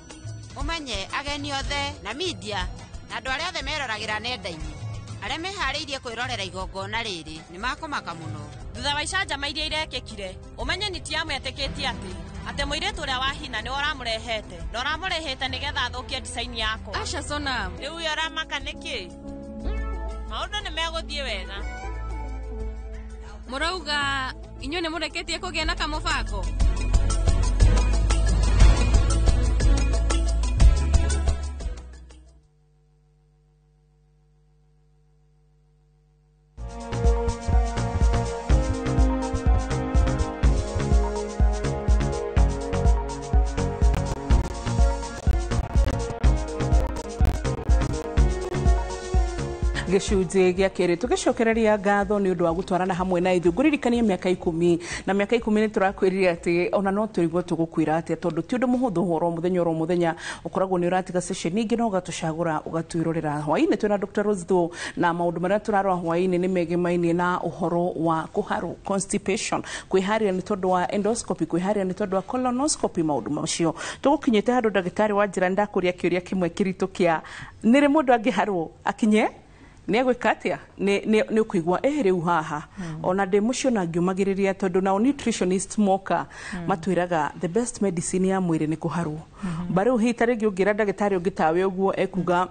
ũmenye ageni othe na media na andũ arĩa othe meroragĩra nenda-inĩ arĩa meharĩirie kwĩrorera igongona rĩrĩ nĩ makũmaka mũno. Thutha wa icanjama iria irekĩkire, ũmenye nĩ ti ametĩkĩtie atĩ mũirĩtu ũrĩa wa hina nĩ ũramũrehete na ũramũrĩhĩte nĩgetha athũkie design yakwa. Aca Sonam. Rĩu we ũramaka nĩkĩ? Maũndũ nĩ megũthiĩ wega. Mũrauga inyuĩ nĩ mũrĩkĩtie kũgĩa na kamũbango? Gĩcunjĩ gĩa kerĩ tũgĩcokereria ngatho nĩ ũndũ wa gũtwarana hamwe na ithuĩ. Ngũririkanie mĩaka 10 na mĩaka 10 nĩ tũrakwĩrire atĩ ona no tũrigwo tũgũkwĩra atĩa, tondũ ti ũndũ mũhũthũ ũhoro mũthenya oro mũthenya ũkoragwo nĩ ũratiga session ingĩ na ũgatũcagũra ũgatwĩrorera. Hwaĩ-inĩ twĩna Dr. Rose Thuo, na maũndũ marĩa tũrarora hwaĩ-inĩ nĩ megemainie na ũhoro wa kũharwo, constipation, kwĩharĩria nĩ tondũ wa endoscopy, kwĩharĩria nĩ tondũ wa colonoscopy. Maũndũ macio tũgũkinyĩte handũ ndagĩtarĩ wa njĩra ndakũria kĩũria kĩmwe kĩritũ kĩa nĩrĩ mũndũ angĩharwo akinye nĩ egwĩka atĩa, nĩ ũkũigua rĩu haha ona ndĩ mũciĩ ona ngiũmagĩrĩria, tondũ nao nutritionist moka matwĩraga the best medicine ya mwĩrĩ nĩ kũharwo. Ba rĩu hihi ta rĩngĩ ũngĩra ndagĩtarĩ ũngĩ tawe ũguo ekuga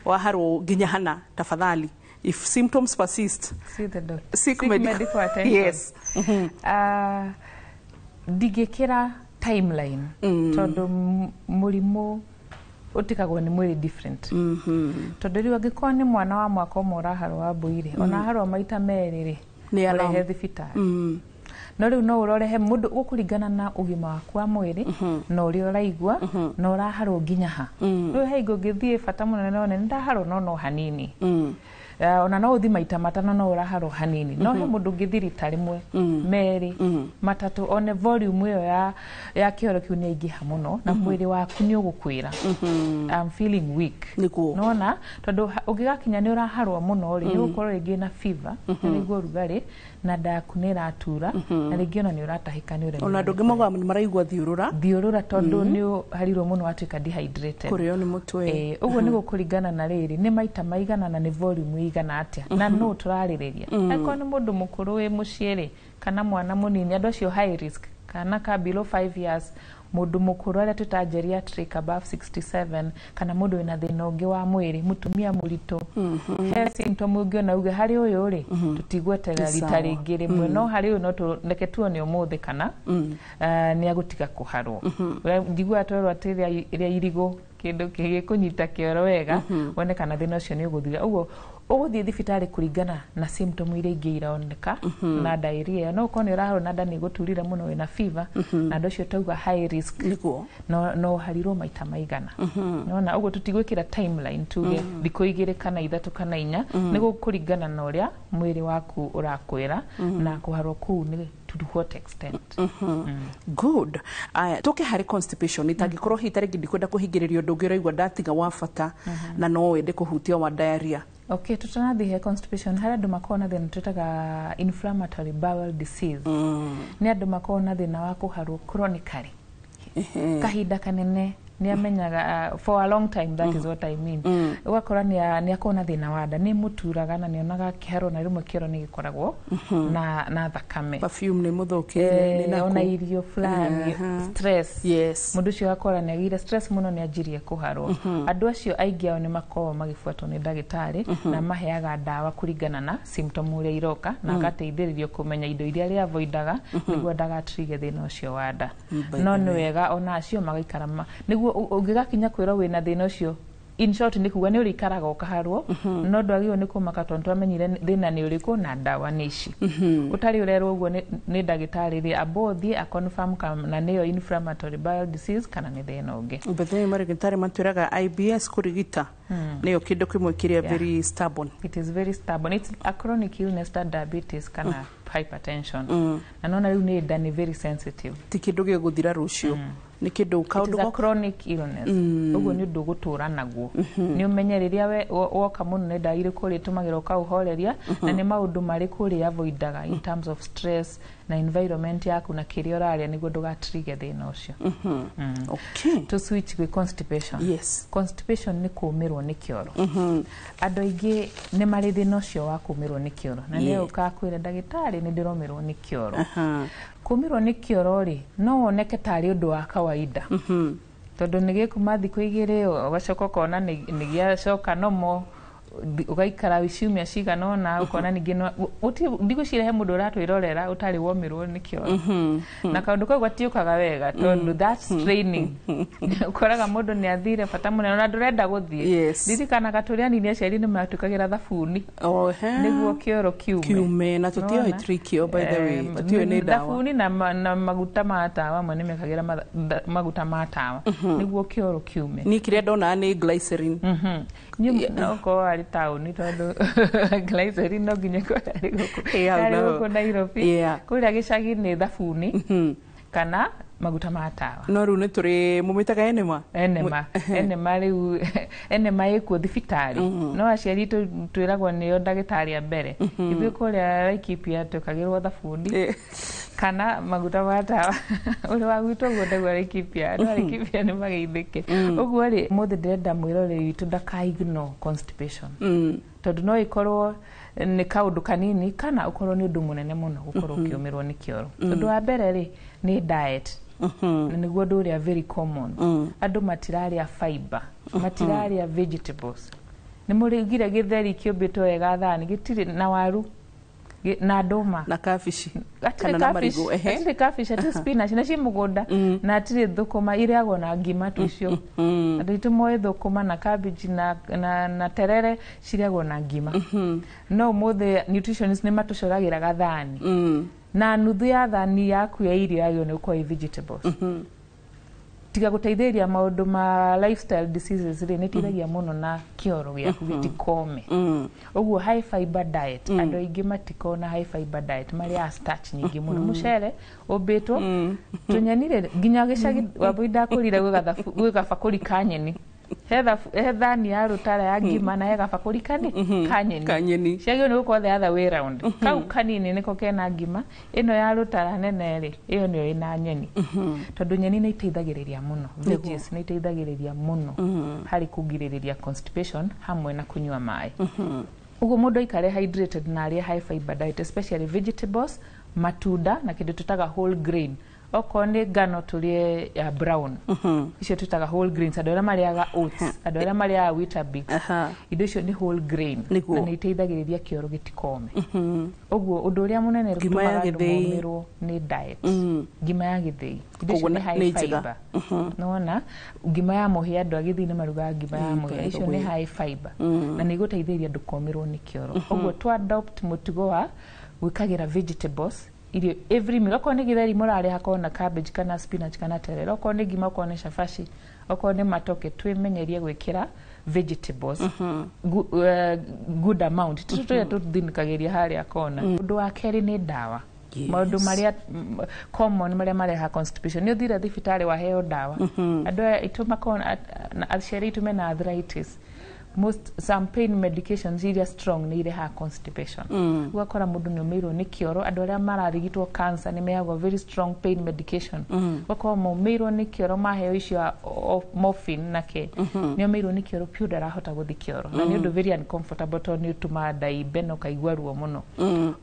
waharwo nginya hana, tafadhali, if symptoms persist, see the doctor. Seek medical attention. Yes. Ndingĩkĩra timeline tondũ mũrimũ ũtikagwo nĩ mwĩrĩ different. Tondũ rĩu angĩkorwo nĩ mwana wa mwaka ũmwe ũraharwo wa mbũi-rĩ, ona aharwo maita merĩ rĩ, Nĩ alarm. ũrehe thibitarĩ. No rĩu no ũrorehe mũndũ gũkũringana na ũgima waku wa mwĩrĩ na ũrĩa ũraigua na ũraharwo nginya ha. Rĩu he hingo ũngĩthiĩ bata mũnene one nĩ ndaharwo no hanini. Ona no ũthi maita matano no ũraharwo hanini. No he mũndũ ũngĩthi rita rĩmwe, merĩ, matatũ, one volume ĩyo ya kĩoro kĩu nĩ yaingĩha mũno na mwĩrĩ waku nĩ ũgũkwĩra I'm feeling weak. Nona tondũ ũngĩgakinya nĩ ũraharwo mũno rĩ, nĩ ũgũkorwo rĩngĩ na fever, na rĩngĩ ũrugarĩ, na nda yaku nĩ ĩratura, na rĩngĩ ona nĩ ũratahĩka nĩ ũremererwo. Ona andũ angĩ maugaga nĩ maraigua thiũrũra. Thiũrũra tondũ nĩ ũharirwo mũno watuĩka dehydrated. Kũrĩo nĩ mũtwe. Ũguo nĩ gũkũringana na rĩrĩ nĩ maita maigana na nĩ volume ĩigana atĩa na nũ tũrarĩrĩria. Angĩkorwo nĩ mũndũ mũkũrũ wĩ mũciĩ rĩ, kana mwana mũnini, andũ acio high risk, kana ka below 5 years, mũndũ mũkũrũ arĩa twĩta geriatric above 67, kana mũndũ wĩna thĩna ũngĩ wa mwĩrĩ, mũtumia mũritũ, he symptom ũngĩona uge harĩ ũyũ rĩ, tũtigweterera Nĩ rita sawa. rĩngĩ rĩmwe, no harĩ ũyũ no reke tuone ũmũthĩ kana nĩ agũtiga kũharwo. Njiguaga twerwo atĩ rĩa irigũ kĩndũ gĩkũnyita kĩoro wega, wone kana thĩna ũcio nĩ ũgũthira. Ũguo ũgũthiĩ thibitarĩ kũringana na symptom iria ingĩ ironeka na diarrhea. No ũkorwo nĩ ũraharwo na nda nĩ ĩgũturire mũno, wĩna fever, na andũ acio tauga high risk, no ũharirwo maita maigana. Nona ũguo tũtigwĩkĩra timeline tuge thikũ 2 kana 3 kana 4, nĩ gũkũringana na ũrĩa mwĩrĩ waku ũrakwĩra na kũharwo kũu nĩ to what extent. Good. Aya, tũke harĩ constipation. Itangĩkorwo hihi ta rĩngĩ ndikwenda kũhingĩrĩria ũndũ ũngĩ ũraigua ndatiga wa bata na no wende kũhutia wa diarrhea. Okay, tutanathiĩ he constipation, harĩ andũ makoragwo na thĩna twĩtaga inflammatory bowel disease. Nĩ andũ makoragwo na thĩna wa kũharwo chronically kahinda kanene, nĩ amenyaga for a long time, that is what I mean. Ũgakora nĩ akoragwo na thĩna wa nda, nĩ mũturaga na nĩ onaga kĩharwo, na rĩmwe kĩoro nĩ gĩkoragwo na thakame. Perfume nĩ mũthũkĩire, nĩ nakũ. Ona irio fulani, stress. Mũndũ ũcio agakora nĩ agĩire stress mũno, nĩ anjirie kũharwo. Andũ acio aingĩ ao nĩ makoragwo magĩbuatwo nĩ ndagĩtarĩ na maheaga ndawa kũringana na symptom ũrĩa iroka, na agateithĩrĩrio kũmenya indo iria arĩa avoidaga nĩguo ndagatrige thĩna ũcio wa nda. By No the nĩ way. wega ona acio magaikara nĩguo ũngĩgakinya kwĩrwo wĩna thĩna ũcio, in short nĩ kuga nĩ ũrĩikaraga ũkaharwo, no ndwagĩrĩirwo nĩ kũmaka tondũ twamenyire thĩna nĩ ũrĩkũ na ndawa nĩ ici. Ũtarĩ ũrerwo ũguo nĩ ndagĩtarĩ rĩ, amba ũthiĩ a confirm kana nĩyo inflammatory bowel disease kana nĩ thĩna ũngĩ. Mbethĩ marĩgĩtarĩ matwĩraga IBS kũrigita nĩyo kĩndũ kĩmwe kĩrĩa very stubborn. It is very stubborn. It's a chronic illness ta diabetes kana hypertension. Na nona rĩu nĩ nda nĩ very sensitive. Ti kĩndũ gĩgũthira rũciũ. Nĩ kĩndũ It kaũndũ is a goka chronic illness. Ũguo nĩ ũndũ ũgũtũra naguo. Nĩ ũmenye rĩrĩa woka mũno nĩ ndawa irĩkũ ũrĩtũmagĩra ũkaũhoreria, na nĩ maũndũ marĩkũ ũrĩ avoidaga in terms of stress na environment yaku na kĩrĩa ũrarĩa nĩguo ndũgatrige thĩna ũcio. To switch gwĩ constipation. Constipation nĩ kũũmĩrwo nĩ kĩoro. Andũ aingĩ nĩ marĩ thĩna ũcio wa kũũmĩrwo nĩ kĩoro, na nĩ ũkaga kwĩra ndagĩtarĩ, "Nĩ ndĩromĩrwo nĩ kĩoro." Kũũmĩrwo nĩ kĩoro rĩ, no woneke tarĩ ũndũ wa kawaida, tondũ nĩ gĩkuma thikũ 2, ũgacoka ũkona nĩ gĩacoka nomo, ũgaikara ciumia cigana ũna, ũkona ningĩ ndigwĩciria he mũndũ ũratwĩrorera ũtarĩ womĩrwo nĩ kĩoro. Na kaũndũ kau gatiũkaga wega, tondũ that's training. Ũkoraga mũndũ nĩ athire bata mũnene ona ndũrenda gũthiĩ. Ririkanaga tũrĩ anini aciari nĩ matwĩkagĩra thabuni nĩguo kĩoro kiume. Kiume, na tũtiũĩ Nĩwona? trick ĩyo, by the way. Tũtiũĩ nĩ ndawa. Thabuni na maguta ma tawa. Amwe nĩ mekagĩra maguta ma tawa nĩguo kĩoro kiume. Niĩ kĩrĩa ndonaga nĩ glycerin. No korwo arĩ taũni, tondũ glycerin no nginya ĩkorwo arĩ gũkũ Hau arĩ naho. gũkũ Nairobi. Kũrĩa gĩcagi nĩ thabuni kana maguta ma tawa. No rĩu nĩ tũrĩ mũmĩtaga enema. Enema, enema. Rĩu enema ĩkuo thibitarĩ, no aciari twĩragwo nĩo ndagĩtarĩ a mbere. Ithuĩ kũrĩa Laikipia twĩkagĩrwo thabuni kana maguta ma tawa. Ũrĩ wa gwitũ ũguo ndaigua Laikipia, andũ a Laikipia nĩ mageithĩke. Ũguo rĩ, mũthĩ ndĩrenda mwĩroreri witũ ndaka ignore constipation, tondũ no ĩkorwo nĩ kaũndũ kanini kana ũkorwo nĩ ũndũ mũnene mũno gũkorwo ũkĩũmĩrwo nĩ kĩoro. Ũndũ wa mbere rĩ, nĩ diet, na nĩguo ũndũ ũrĩa very common. Andũ matirarĩa fiber, matirarĩa vegetables. Nĩ mũrĩgire gĩtheri kĩũmbĩtwo wega thani gĩtirĩ na waru na ndũma na kabici hatirĩ kana na cabbage, marigũ, ehe. Hatirĩ cabbage, hatirĩ spinach na ci mũgũnda, na hatirĩ thũkũma irĩagwo na ngima tu icio. Andũ aitũ moĩ thũkũma na cabbage na terere cirĩagwo na ngima, no ũmũthĩ nutritionist nĩ matũcoragĩra gathani, na nuthu ya thani yaku ya irio yagĩrĩirwo nĩ gũkorwo ĩ vegetables. Tiga gũteithĩrĩria maũndũ ma lifestyle diseases rĩ, nĩ ĩteithagia mũno na kĩoro gĩaku gĩtikome. Ũguo high fiber diet, andũ aingĩ matikoragwo na high fiber diet, marĩaga starch nyingĩ mũno, mũcere ũmbĩtwo tũnyeni rĩ, nginya gĩcagi wambui ndakũrire gwĩ gabakũri ka nyeni, he thani ya rũtara ya ngima na he gabakũri kani ka nyeni. Ka nyeni. Ciagĩrĩirwo nĩ gũkorwo the other way round. Kau kanini nĩko kena ngima, ĩno ya rũtara nene rĩ, ĩyo nĩyo ĩna nyeni, tondũ nyeni nĩ iteithagĩrĩria mũno, veggies nĩ iteithagĩrĩria mũno harĩ kũgirĩrĩria constipation hamwe na kũnyua maĩ. Ũguo mũndũ aikare hydrated na arĩe high fiber diet, especially vegetables, matunda na kĩndũ tũtaga whole grain. Okorwo nĩ ngano tũrĩe ya brown. Icio tũtaga whole grains. Andũ arĩa marĩaga oats, andũ arĩa marĩaga Weetabix, indo icio nĩ whole grain na nĩ iteithagĩrĩria kĩoro gĩtikome. Ũguo ũndũ ũrĩa mũnene Ngima ya ũtũmaga andũ gĩthĩi. momĩrwo nĩ diet. Ngima ya gĩthĩi, indo icio Koguo nĩ high nĩ njega. fiber. Nĩwona ngima ya mũhĩa, andũ a gĩthii nĩ marugaga ngima ya mũhĩa, icio nĩ high fiber na nĩ igũteithĩrĩria ndũkomĩrwo nĩ kĩoro. Ũguo to adopt mũtugo wa gwĩkagĩra vegetables irio every meal. Okorwo nĩ gĩtheri mũrarĩa, hakorwo na cabbage kana spinach kana terere. Okorwo nĩ ngima, okorwo nĩ cabaci, okorwo nĩ matoke, twĩmenyerie gwĩkĩra vegetables good amount, ti tũrĩa tũthinĩkagĩria harĩa kona. Ũndũ wa kerĩ nĩ ndawa. Maũndũ marĩa common marĩa mareha constipation, nĩ ũthire thibitarĩ waheo ndawa. Andũ aya aitũ makoragwo na aciari aitũ mena arthritis, most some pain medications iria strong nĩ irehaga constipation. Ũgakora mũndũ nĩ ũmĩirwo nĩ kĩoro. Andũ arĩa mararigitwo cancer nĩ meagwo very strong pain medication. Ũgakorwo maumĩirwo nĩ kĩoro, maheo icio morphine nake nĩ omĩirwo nĩ kĩoro piũ, ndarahota gũthi kĩoro, na nĩ ũndũ very uncomfortable, tondũ nĩ ũtũmaga nda imbe na ũkaigua ruo mũno.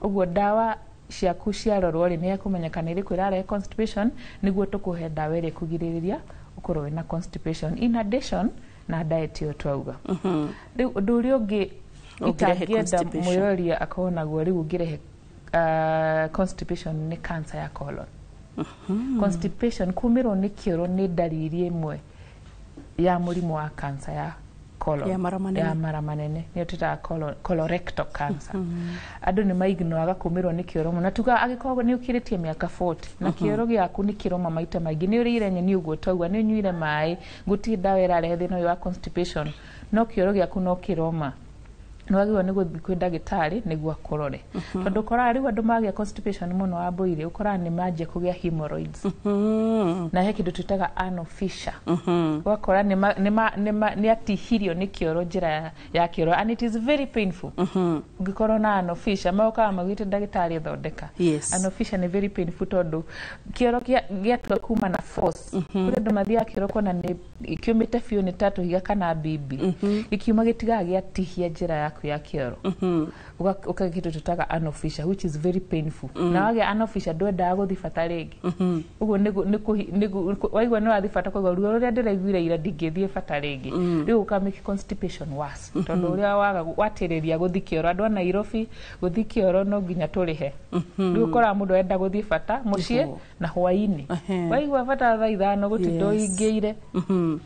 Ũguo ndawa ciaku ciarorwo rĩ, nĩ ekũmenya kana ĩrĩkũ ĩrarehe constipation, nĩguo tũkũhe ndawa ĩrĩa ĩkũgirĩrĩria ũkorwo wĩna constipation, in addition na diet ĩyo twauga. Rĩu ũndũ ũrĩa ũngĩ Ũngĩrehe itangĩenda constipation. mwĩrori akorwo naguo rĩu ũngĩrehe constipation nĩ cancer ya colon. Constipation, kumĩrwo nĩ kĩoro, nĩ ndariri ĩmwe ya mũrimũ wa cancer ya colon. Ya mara manene. Ya mara manene, nĩyo twĩtaga colorectal cancer. Andũ nĩ maignoaga kũmĩrwo nĩ kĩoro mũno, na tuga angĩkorwo nĩ ũkĩrĩtie mĩaka 40 na kĩoro gĩaku nĩ kĩroma maita maingĩ, nĩ ũrĩire nyeni ũguo twauga, nĩ ũnyuire maĩ, gũtirĩ ndawa ĩrarehe thĩna ũyũ wa constipation, no kĩoro gĩaku no kĩroma, Nĩ wagĩrĩirwo nĩ gũthiĩ kwĩ ndagĩtarĩ nĩguo akũrore, tondũ ũkoraga rĩu andũ magĩa constipation mũno wa mbũirĩ, ũkoraga nĩ manjia kũgĩa hemorrhoids na he kĩndũ twĩtaga anal fissure. Ũgakora nĩ atihirio nĩ kĩoro, njĩra ya kĩoro, and it is very painful. Ũngĩkorwo na anal fissure, mokaga maugĩte ndagĩtarĩ thondeka. Anal fissure nĩ very painful tondũ kĩoro gĩatua kuma na force. Kũrĩ andũ mathiaga kĩoro kona nĩ kĩũmĩte biũ, nĩ ta tũhiga kana mbimbi, gĩkiuma gĩtigaga gĩatihia njĩra yaku ya kĩoro. Ũkagĩa kĩndũ twĩtaga anal fissure, which is very painful. Na wagĩa anal fissure, ndwendaga gũthiĩ bata rĩngĩ. Ũguo waigua nĩ wathiĩ bata, koguo ruo rũrĩa ndĩraiguire ira, ndingĩthiĩ bata rĩngĩ. Rĩu ũka make constipation worse, tondũ ũrĩa waga watĩrĩria gũthiĩ kĩoro. Andũ a Nairobi, gũthiĩ kĩoro no nginya tũrĩhe. Rĩu ũkoraga mũndũ arenda gũthiĩ bata mũciĩ na hwaĩ-inĩ. Waigua bata thaa 5, gũtinda ũhingĩire,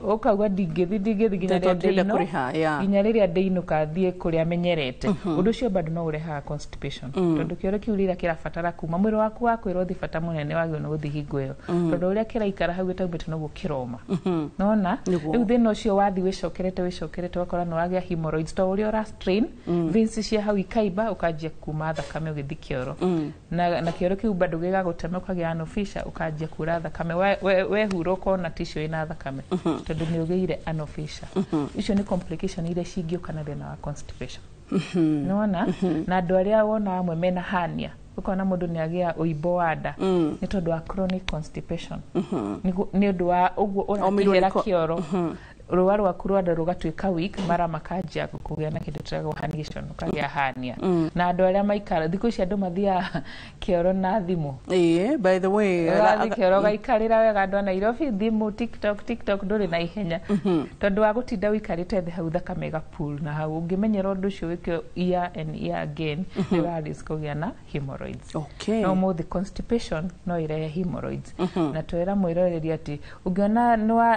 ũkauga ndingĩthiĩ nginya Tondũ rĩrĩa ndĩrenda ndĩinũ- kũrĩha, yeah. nginya rĩrĩa ndĩinũka thiĩ kũrĩa menyerete. Ũndũ ũcio bado no ũrehaga constipation, tondũ kĩoro kĩu rĩrĩa kĩrabatara kuma, mwĩrĩ waku wakwĩra ũthiĩ bata mũnene, wagĩrĩirwo nĩ gũthiĩ hingo ĩyo. Tondũ ũrĩa kĩraikara hau gĩtaumĩte, noguo kĩroma. Nona rĩu thĩna ũcio wathiĩ wĩcokerete wĩcokerete, ũgakora nĩ wagĩa hemorrhoids, to ũrĩa ũra strain veins cia hau ikaimba, ũkanjia kuma thakame ũgĩthiĩ kĩoro. Na kĩoro kĩu bado gĩgagũtema, ũkagĩa anal fissure, ũkanjia kura thakame. Wehura ũkona tissue ĩna thakame, tondũ nĩ ũgĩire anal fissure. Icio nĩ complication iria cingĩũka na thĩna wa constipation. Nĩwona na andũ arĩa wona amwe mena hernia, ũkona mũndũ nĩ agĩa ũimbo wa nda nĩ tondũ wa chronic constipation. Nĩ ũndũ wa ũguo Omĩirwo nĩ ũratihĩra kĩoro, rũa rwaku rwa nda rũgatuĩka weak, mara makanjia kũgĩa na kĩndũ tũragwo herniation, ũkagĩa hernia. Na andũ arĩa maikara thikũ ici, andũ mathiaga kĩoro na thimũ. Ĩĩ, by the way, ũgathiĩ kĩoro ũgaikarĩra wega. Andũ a Nairobi, thimũ, TikTok, TikTok, ndũrĩ na ihenya, tondũ wa gũtinda ũikarĩte thĩ hau, thakame ĩgapool na hau. Ũngĩmenyera ũndũ ũcio wĩke year and year again, nĩ ũra risk kũgĩa na hemorrhoids. No mũthĩ constipation no ĩrehe hemorrhoids. Na twĩra mwĩroreri atĩ ũngĩona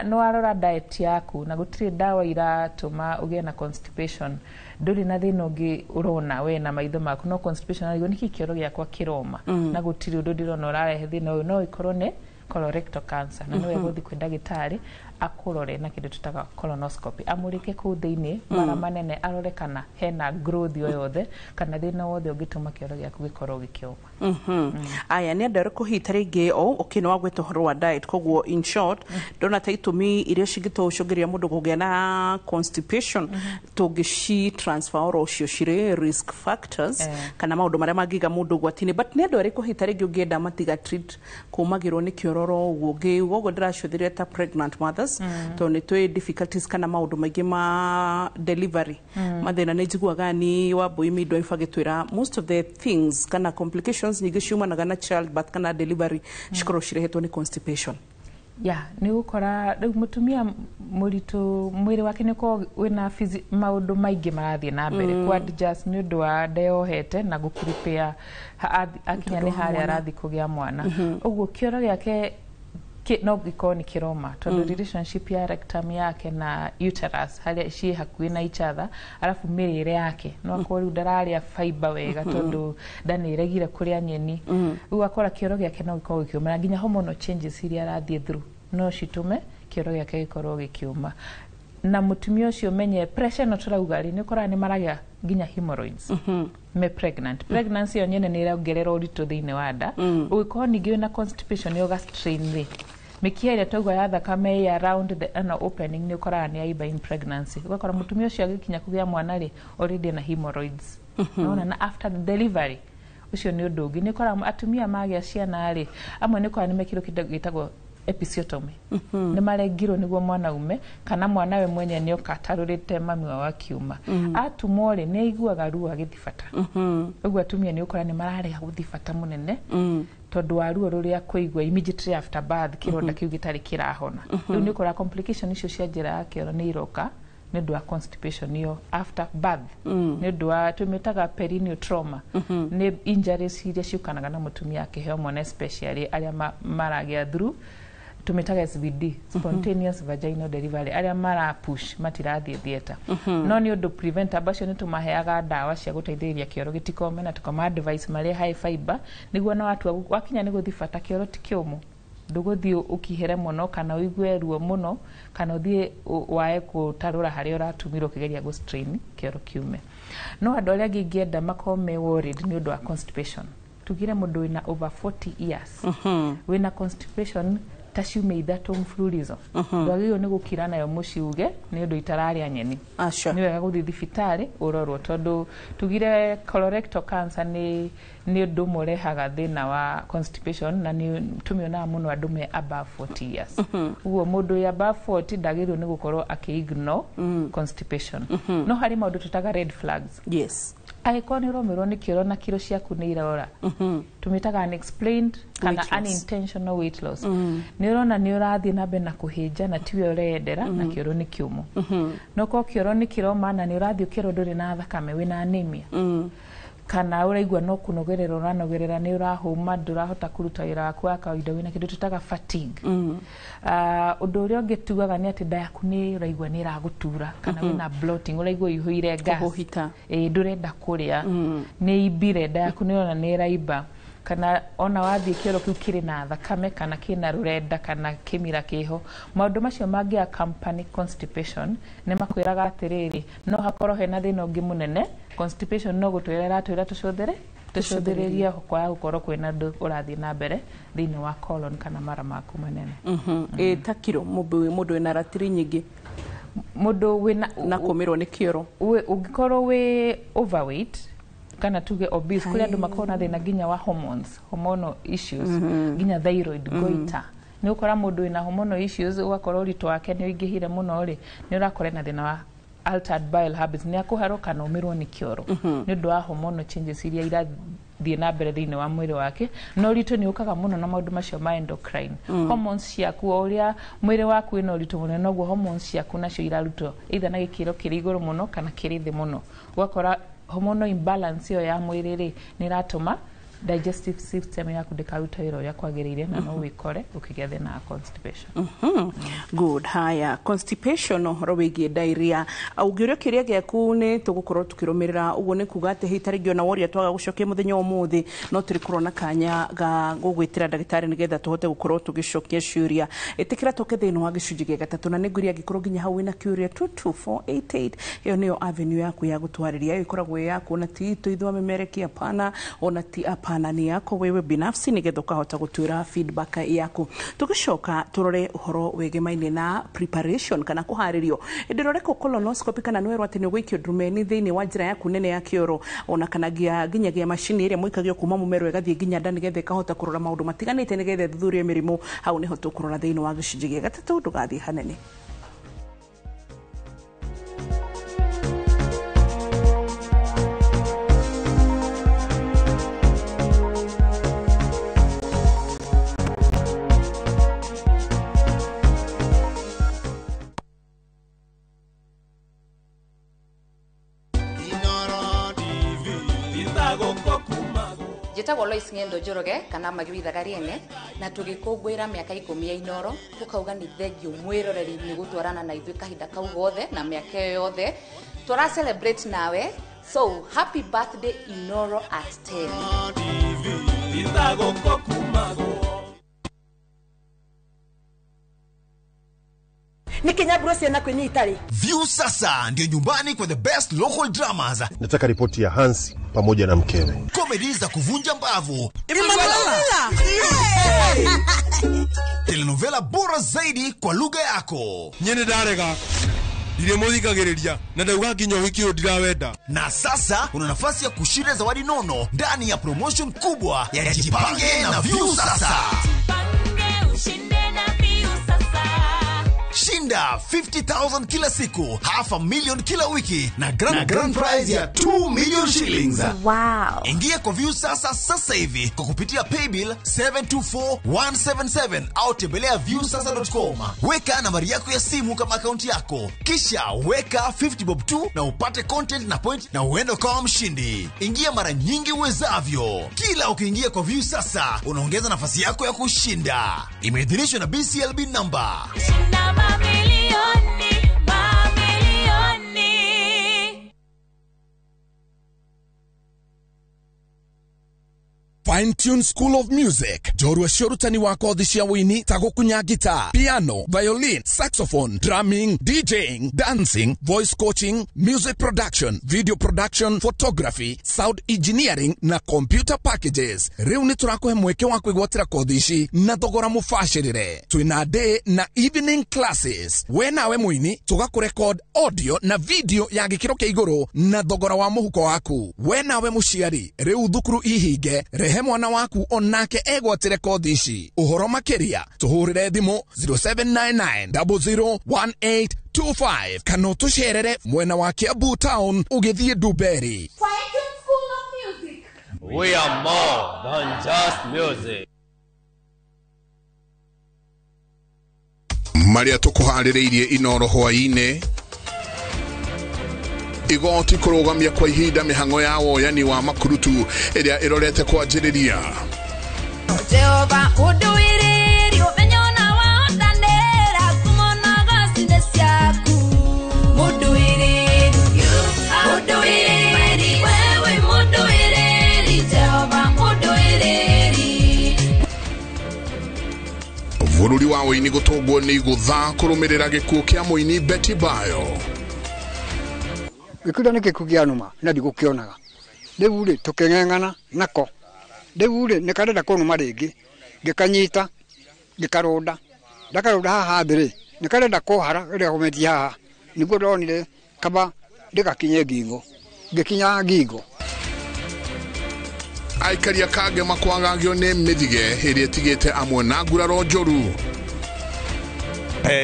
nĩ warora diet yaku na gũtirĩ ndawa iratũma ũgĩe na constipation, ndũrĩ na thĩna ũngĩ ũrona we na maitho maku, no constipation, arigwo nĩkĩ kĩoro gĩakwa kĩroma na gũtirĩ ũndũ ndĩrona ũrarehe thĩna ũyũ, no ĩkorwo nĩ colorectal cancer, na nĩwe gũthiĩ kwĩ ndagĩtarĩ akũrore na kĩndũ tũtaga colonoscopy, amũrĩke kũu thĩinĩ mara manene, arore kana hena growth o yothe kana thĩna wothe ũngĩtũma kĩoro gĩaku gĩkorwo gĩkĩũma. Aya nĩ andũ arĩkũ hihi ta rĩngĩ o okay, nĩ wagweta ũhoro wa diet, koguo in short ndona ta itũmi iria cingĩtũcũngĩrĩria mũndũ kũgĩa na constipation tũngĩci transfer oro ũcio cirĩ risk factors kana maũndũ marĩa mangĩiga mũndũ ũgwati-inĩ. But nĩ andũ arĩkũ hihi ta rĩngĩ ũngĩenda matiga treat kũmagĩrwo nĩ kĩororo ũguo ngĩuga ũguo ndĩracũthĩrĩria ta pregnant mothers, tondũ nĩ twĩ difficulties kana maũndũ maingĩ ma delivery, mathĩna. Nĩ njiguaga ni Wambui midwife agĩtwĩra most of the things kana complications nyingĩ ciumanaga na childbirth kana delivery cikorwo cirehetwo nĩ constipation. Ya, nĩ gũkora rĩu mũtumia mũritũ, mwĩrĩ wake nĩ ũkoragwo wĩna maũndũ maingĩ marathiĩ na mbere ku adjust nĩ ũndũ wa nda yohete na gũprepare akinya Tondũ nĩ wa harĩa mwana. arathiĩ kũgĩa mwana. Ũguo kĩoro gĩake no gĩkorwo nĩ kĩroma tondũ relationship ya rectum yake na uterus harĩa ciĩ hakuhĩ na each other. Arabu mĩrĩre yake, no akorwo rĩu ndararĩa fiber wega tondũ nda nĩ ĩregire kũrĩa nyeni. Rĩu akora kĩoro gĩake no gĩkorwo gĩkĩũma, na nginya hormonal changes iria arathiĩ through no citũme kĩoro gĩake gĩkorwo gĩkĩũma. Na mũtumia ũcio, menye pressure ĩno tũrauga rĩ, nĩ ũkoraga nĩ maragĩa nginya hemorrhoids me pregnant. Pregnancy yo nyene nĩ ĩrongerera ũritũ thĩinĩ wa nda. Ũngĩkorwo ningĩ wĩna constipation, nĩ ũga strain rĩ mĩkiha ĩrĩa twauga ya thakame ĩ around the anal opening, nĩ ũkoraga nĩ yaimba in pregnancy. Ũgakora mũtumia ũcio agĩkinya kũgĩa mwana rĩ, already ena hemorrhoids. Nona na after the delivery, ũcio nĩ ũndũ ũngĩ. Nĩ ũkoraga atumia magĩa ciana rĩ, amwe nĩ ũkoraga nĩ mekirwo kĩndũ gĩtagwo episiotomy, nĩ marengirwo nĩguo mwana ume, kana mwana we mwenye nĩ oka atarũrĩte mami wao akiuma. Atumwo rĩ, nĩ aiguaga ruo agĩthiĩ bata. Ũguo atumia nĩ ũkora nĩ mararega gũthiĩ bata mũnene tondũ wa ruo rũrĩa kũigua immediately after birth, kĩronda kĩu gĩtarĩ kĩrahona. Rĩu nĩ ũkora complication icio cia njĩra ya kĩoro nĩ iroka nĩ ũndũ wa constipation ĩyo after birth, nĩ ũndũ wa tũmĩtaga perineal trauma. Nĩ injuries iria ciũkanaga na mũtumia akĩheo mwana, especially arĩa maragĩa through tũmĩtaga SVD, spontaneous vaginal delivery, arĩa mara push matirathiĩ theatre. No nĩ ũndũ preventable. Acio nĩ tũmaheaga ndawa cia gũteithĩrĩria kĩoro gĩtikome, na tũkama advice marĩa high fiber, nĩguo na watua wakinya nĩ gũthiĩ bata, kĩoro ti kĩũmũ. Ndũgũthiĩ ũkihere mũno kana ũigue ruo mũno kana ũthiĩ wae gũtarũra harĩa ũratumirwo ũkĩgeria gũ strain kĩoro kiume. No andũ arĩa angĩ ingĩenda makorwo me worried nĩ ũndũ wa constipation, tugire mũndũ wĩna over 40 years wĩna constipation ta ciumia 3 mfululizo, ndwagĩrĩirwo nĩ gũkira nayo mũciĩ uge nĩ ũndũ itararĩa nyeni. Nĩ wega gũthiĩ thibitarĩ ũrorwo, tondũ tugire colorectal cancer nĩ ũndũ ũmwe ũrehaga thĩna wa constipation, na nĩ tũmĩonaga mũno andũ me above 40 years. Ũguo mũndũ wĩ above 40 ndagĩrĩirwo nĩ gũkorwo akĩ-ignore constipation. No harĩ maũndũ tũtaga red flags. Yes. Angĩkorwo nĩ ũromĩrwo nĩ kĩoro na kiro ciaku nĩ irora, tũmĩtaga unexplained kana unintentional weight loss. Nĩ ũrona nĩ ũrathiĩ na mbere na kũhĩnja na tiwe ũreyendera na kĩoro nĩ kĩũmũ. No korwo kĩoro nĩ kĩroma na nĩ ũrathiĩ ũkerwo ndũrĩ na thakame, wĩna anemia, kana ũraigua no kũnogerera ũranogerera, nĩ ũrahũma, ndũrahota kũruta wĩra waku wa kawaida, wĩna kĩndũ tũtaga fatigue. Ũndũ ũrĩa ũngĩ tugaga nĩ atĩ nda yaku nĩ ũraigua nĩ ĩragũtura kana wĩna bloating, ũraigua ũihũire gas, ndũrenda kũrĩa, nĩ imbire, nda yaku nĩ ũrona nĩ ĩraimba, kana ona wathiĩ kĩoro kĩu kĩrĩ na thakame kana kĩna rũrenda kana kĩmira kĩho. Maũndũ macio mangĩ accompany constipation nĩ makwĩraga atĩrĩrĩ, no hakorwo hena thĩna ũngĩ mũnene. Constipation no gũtwĩra ĩratwĩra tũcũthĩrĩrie kwaga gũkorwo kwĩna ũndũ ũrathiĩ na mbere thĩinĩ wa colon kana mara maku manene. Ta kiro mũndũ wĩna ratiri nyingĩ, mũndũ wĩna na kũmĩrwo nĩ kĩoro, ũngĩkorwo wĩ overweight kana tuge obese, kũrĩ andũ makoragwo na thĩna nginya wa hormones, hormonal issues, nginya thyroid, goiter. Nĩ ũkora mũndũ wĩna hormonal issues ũgakorwo ũritũ wake nĩ ũingĩhire mũno rĩ, nĩ ũrakora na thĩna wa altered bile habits, nĩ akũharwo kana ũmĩrwo nĩ kĩoro nĩ ũndũ wa hormonal changes iria irathiĩ na mbere thĩinĩ wa mwĩrĩ wake. Na ũritũ nĩ ũkaga mũno na maũndũ macio ma endocrine hormones ciaku. O ũrĩa mwĩrĩ waku wĩna ũritũ mũnene, noguo hormones ciaku nacio irarutwo either na gĩkĩro kĩrĩ igũrũ mũno kana kĩrĩ thĩ mũno. Ũgakora hormonal imbalance ĩyo ya mwĩrĩ rĩ, nĩ ĩratũma digestive system yaku ndĩkaruta wĩra ũrĩa kwagĩrĩire, na no wĩkore ũkĩgĩa thĩna wa constipation. Good. Haya, constipation, ũhoro wĩgiĩ diarrhea, ũngĩũrio kĩũria gĩaku nĩ tũgũkorwo tũkĩrũmĩrĩra. Ũguo nĩ kuga atĩ hihi ta rĩngĩ ona woria twaga gũcokia mũthenya wa ũmũthĩ, no tũrĩkorwo na kanya ga gũgwĩtĩra ndagĩtarĩ nĩgetha tũhote gũkorwo tũgĩcokia ciũria. Ĩtĩkĩra tũke thĩinĩ wa gĩcunjĩ gĩa gatatũ, na nĩngwĩria angĩkorwo nginya hau wĩna kĩũria 22488, ĩyo nĩyo avenue yaku ya gũtwarĩria. Ĩyo ĩkoragwo ĩ yaku, ona ti itũ ithuĩ amemerekia, hapana, ona ti hapana, ni yako wewe binafsi, nĩgetha ũkahota gũtwĩra feedback yaku. Tũgĩcoka tũrore ũhoro wĩgemaine na preparation kana kũharĩrio hĩndĩ ĩrĩa ũrekwo colonoscopy, kana nĩwerwo atĩ nĩ ũgũikio ndurumeni thĩinĩ wa njĩra yaku nene ya kĩoro, ona kana nginyagia macini ĩrĩa mũikagio kuma mũmero ĩgathiĩ nginya nda nĩgetha ĩkahota kũrora maũndũ matiganĩte nĩgetha ĩthuthurie mĩrimũ. Hau nĩho tũkũrora thĩinĩ wa gĩcunjĩ gĩa gatatũ. Ndũgathiĩ hanene. Njĩtagwo Lois Ng'endo Njoroge kana Magui Thagariene, na tũgĩkũngũĩra mĩaka 10 ya Inooro, tũkauga nĩ thengiũ mwĩroreri nĩ gũtwarana na ithuĩ kahinda kau gothe na mĩaka ĩyo yothe tũra celebrate nawe. So happy birthday Inooro at 10. Nĩkĩ ciana kwĩnyita rĩ? View sasa ndio nyumbani kwa the best local dramas. Nataka ripoti ya Hansi pamoja na mkewe. Comedy za kuvunja mbavu, telenovela bora zaidi kwa lugha yako. Nyene ndarega ndirĩ mũthikagĩrĩria na ndauga nginya ũhiki ũyũ ndirawenda. Na sasa una nafasi ya kushinda zawadi nono ndani ya promotion kubwa ya Jipange na View Sasa. Shinda 50,000 kila siku, 500,000 kila wiki na grand prize ya 2 million shillings. Wow. Ingia kwa View Sasa sasa hivi kwa kupitia paybill 724177 au tembelea viewsasa.com. Weka nambari yako ya simu kama akaunti yako, kisha weka 50 bob tu na upate content na point na uende kama mshindi. Ingia mara nyingi uwezavyo. Kila ukiingia kwa View Sasa unaongeza nafasi yako ya kushinda. Imeidhinishwa na BCLB number. Shinda mamilioni, mamilioni. Fine Tune School of Music, njorua cia ũrutani wa kothi cia wũini ta gũkunya guitar, piano, violin, saxophone, drumming, DJing, dancing, voice coaching, music production, video production, photography, sound engineering na computer packages. Rĩu nĩ tũrakũhe mweke wa kwĩgwatĩra kothi ici na thogora mũbacĩrĩre. Twĩna day na evening classes. We nawe mũini tũgakũrekod audio na video ya gĩkĩro kĩa igũrũ na thogora wa mũhuko waku. We nawe mũciari, rĩu thukuru ihinge, rehe mwana waku onake egwatĩre kothi ici. Ũhoro makĩria tũhũrĩre thimũ 0799 001825 kana ũtũcerere mwena wa Kiambu town ũgĩthiĩ Ndumberi. We are more than just music. Marĩa tũkũharĩrĩirie Inoro hwaĩ-inĩ: igoti kũrũgamia kwa ihinda mĩhang'o ya woyani wa makurutu ĩrĩa ĩrorete kwanjĩrĩria. Jehova ũndũĩrĩri ũmenyo na wahotanĩra ngumo na goci nĩ ciaku. Mũndũĩrĩri, mũndũĩrĩri, wewe mũndũĩrĩri, Jehova mũndũĩrĩri. Bũrũri wa ũini gũtũngwo nĩ igũtha kũrũmĩrĩra gĩkuũ kĩa mũini Betty Bayo. Gĩkuũ nĩ gĩkuũ kĩa nũma na ndigũkĩonaga. Rĩu rĩ tũkĩng'eng'ana nako. Rĩu rĩ nĩ karenda kũnũma rĩngĩ, ngĩkanyita ngĩkarũnda. Ndakarũnda haha thĩ rĩ, nĩ karenda kũhara rĩrĩa gometie haha, nĩguo ndonire kaba ndĩgakinye ngingo, ngĩkinya ngingo. Aikari a Kangema kwagagio nĩ mĩthige ĩrĩa ĩtigĩte amwe na nguraro njũru.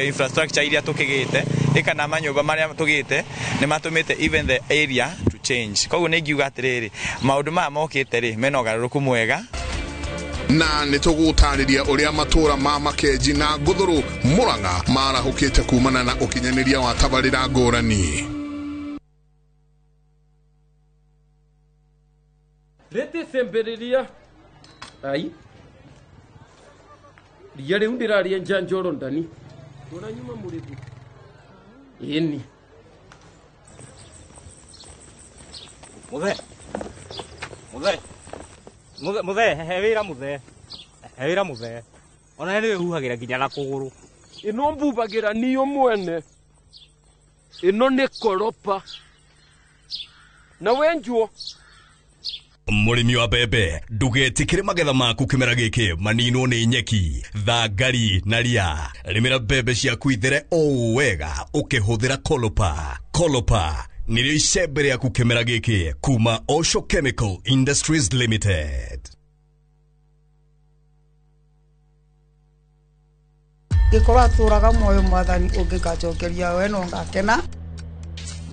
Infrastructure iria tukigite ikana manyumba maria tugite ni matumite even the area to change. Koguo ni ngiuga atiriri maundu maya mokite ri mena ugaruruku mwega. Na nĩ tũgũtarĩria ũrĩa matũra ma Makenji na Ngũthũrũ Mũrang'a marahũkĩte kumana na ũkinyanĩria wa tabarĩra ngũrani. Rĩtĩ cemberiria ai ria rĩu ndĩraria njanjoro ndani ũranyuma mũrĩgu ĩni. Muthe muthe muthe muthe he wĩra muthe he wĩra muthe ona nĩ wĩhuhagĩra nginya na kũgũrũ. Ĩno mbubagĩra niyo mwene, ĩno nĩ koropa na wenjuo. Mũrĩmi wa mbembe, ndũgetĩkĩre magetha maku kĩmera gĩkĩ maninwo nĩ nyeki, thangari na ria. Rĩmĩra mbembe ciaku ithere o wega ũkĩhũthĩra Kolopa. Kolopa nĩrĩo icembe rĩaku kĩmera gĩkĩ kuma Osho Chemical Industries Limited. Gĩkorwo atũraga muoyo mwathani ũngĩgacokeria we no ngakena.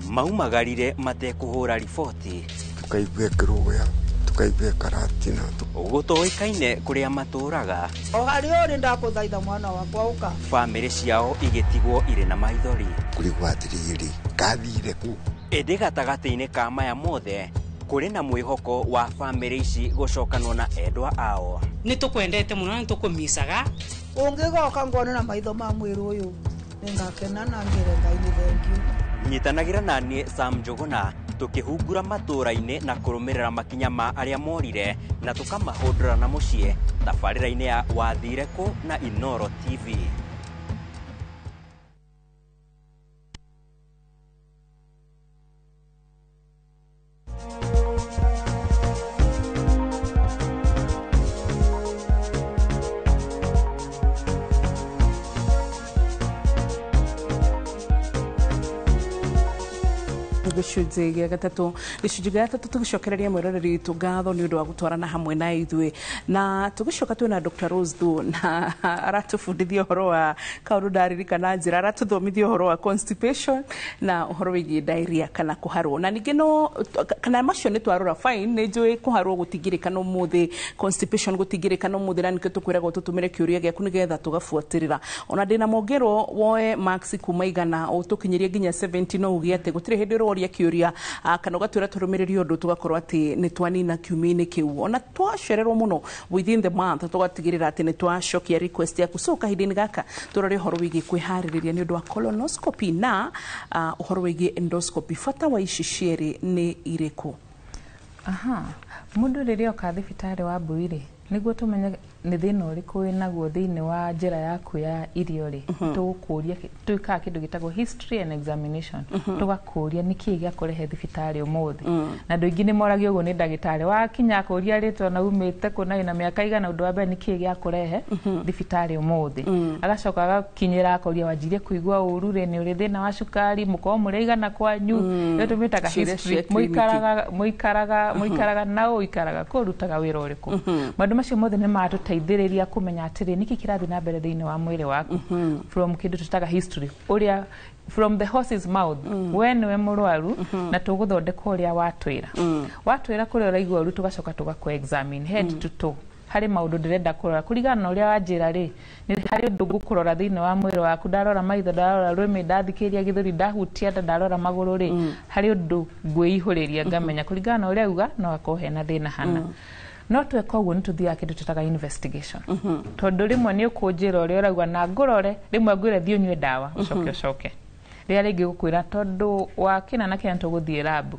Maumagarire matekũhũra riboti, tukaigua kĩrũgũya, tukaigua karatina, gũtoĩkaine kũrĩa matũraga. O harĩa ũrĩ ndakũthaitha mwana wakwa ũka. Bamĩrĩ ciao igĩtigwo irĩ na maithori. Kũrigwo atĩrĩrĩ, kathire kũ? Ĩndĩ gatagatĩ-inĩ ka maya mothe kũrĩ na mwĩhoko wa bamĩrĩ ici gũcokanwo na endwa ao. Nĩ tũkwendete mũno na nĩ tũkũmicaga. Ũngĩgoka ngone na maitho ma mwĩrĩ ũyũ nĩngakena na ngĩre Ngai nĩ thengiũ. Nyitanagĩra na niĩ Sam Njũgũna tukihungura matũra-inĩ na kũrũmĩrĩra makinya ma arĩa morire na tũkamahũndũra na mũciĩ tabarĩra-inĩ ya Wathire Kũ na Inoro TV. Gĩcunjĩ gĩa gatatũ, gĩcunjĩ gĩa gatatũ tũgĩcokereria mwĩroreri witũ ngatho nĩ ũndũ wa gũtwarana hamwe na ithuĩ, na tũgĩcoka twĩna Dr. Rose Thu na aratũbundithia ũhoro wa kaũndũ ndaririkana njĩra, aratũthomithia ũhoro wa constipation na ũhoro wĩgiĩ diarrhea kana kũharwo, na ningĩ no kana macio nĩ twarora fine, nĩ njũĩ kũharwo gũtingĩrĩkana ũmũthĩ, constipation gũtingĩrĩkana ũmũthĩ, na nĩkĩo tũkwĩragwo tũtũmĩre kĩũria gĩaku nĩgetha tũgabuatĩrĩra. Ona ndĩna mongerwo woe max kuma 100 ũtũkinyĩrie nginya 70 no uge atĩ gũtirĩ hĩndĩ ũroria kĩũria kana ũgatwĩra tũrũmĩrĩrie ũndũ tũgakorwo atĩ nĩ twanina kiumia-inĩ kĩu. Ona twacererwo mũno within the month tũgatigĩrĩra atĩ nĩ twacokia request yaku. So kahinda-inĩ gaka tũrore ũhoro wĩgiĩ kwĩharĩrĩria nĩ ũndũ wa colonoscopy na ũhoro wĩgiĩ endoscopy. Bata wa ici cierĩ nĩ irĩkũ? Aha, Mũndũ rĩrĩa oka thibitarĩ wa mbui rĩ, nĩguo tũmenye nĩ thĩna ũrĩkũ wĩnaguo thĩinĩ wa njĩra yaku ya irio rĩ, tũgũkũria, twĩkaga kĩndũ gĩtagwo history and examination. Tũgakũria nĩkĩĩ gĩakũrehe thibitarĩ ũmũthĩ. Na andũ aingĩ nĩ moragio ũguo nĩ ndagĩtarĩ, wakinya akũria rĩtwa na umĩte kũ na wĩna mĩaka igana, ũndũ wa mbere, nĩkĩĩ gĩakũrehe thibitarĩ ũmũthĩ? Agacoka agakinyĩra akoria, wanjirie kũigua ũru rĩ? Nĩ ũrĩ thĩna wa cukari? Mũkorwo mũrĩ aigana kwanyu? Ĩyo tũmĩtaga Ciũria history. cia kliniki. Mũikaraga na ũikaraga kũ, ũrutaga wĩra ũrĩkũ? Maũndũ macio mothe nĩ matũteithĩrĩria kũmenya atĩrĩ, nĩkĩ kĩrathiĩ na mbere thĩinĩ wa mwĩrĩ waku from kĩndũ tũtaga history, ũrĩa from the horse's mouth. We nĩwe mũrwaru na tũgũthondeka ũrĩa watwĩra. Watwĩra kũrĩa ũraigua ũru, tũgacoka tũgakũ examine head to toe. Harĩ maũndũ ndĩrenda kũrora kũringana na ũrĩa wanjĩra rĩ, nĩ harĩ ũndũ ngũkũrora thĩinĩ wa mwĩrĩ waku. Ndarora maitho, ndarora rũrĩmĩ, ndathikĩrĩria gĩthũri, ndahutia nda, ndarora magũrũ rĩ, harĩ ũndũ ngwĩihũrĩria ngamenya kũringana na ũrĩa auga no akorwo hena thĩna hana. No tweka ũguo, nĩ tũthiaga kĩndũ tũtaga investigation, tondũ rĩmwe nĩ ũkũnjĩra ũrĩa ũrauga na ngũrore, rĩmwe ngwĩre thiĩ ũnyue ndawa, ũcoke ũcoke rĩrĩa rĩngĩ gũkwĩra tondũ wa kĩna na kĩna tũgũthiĩ lab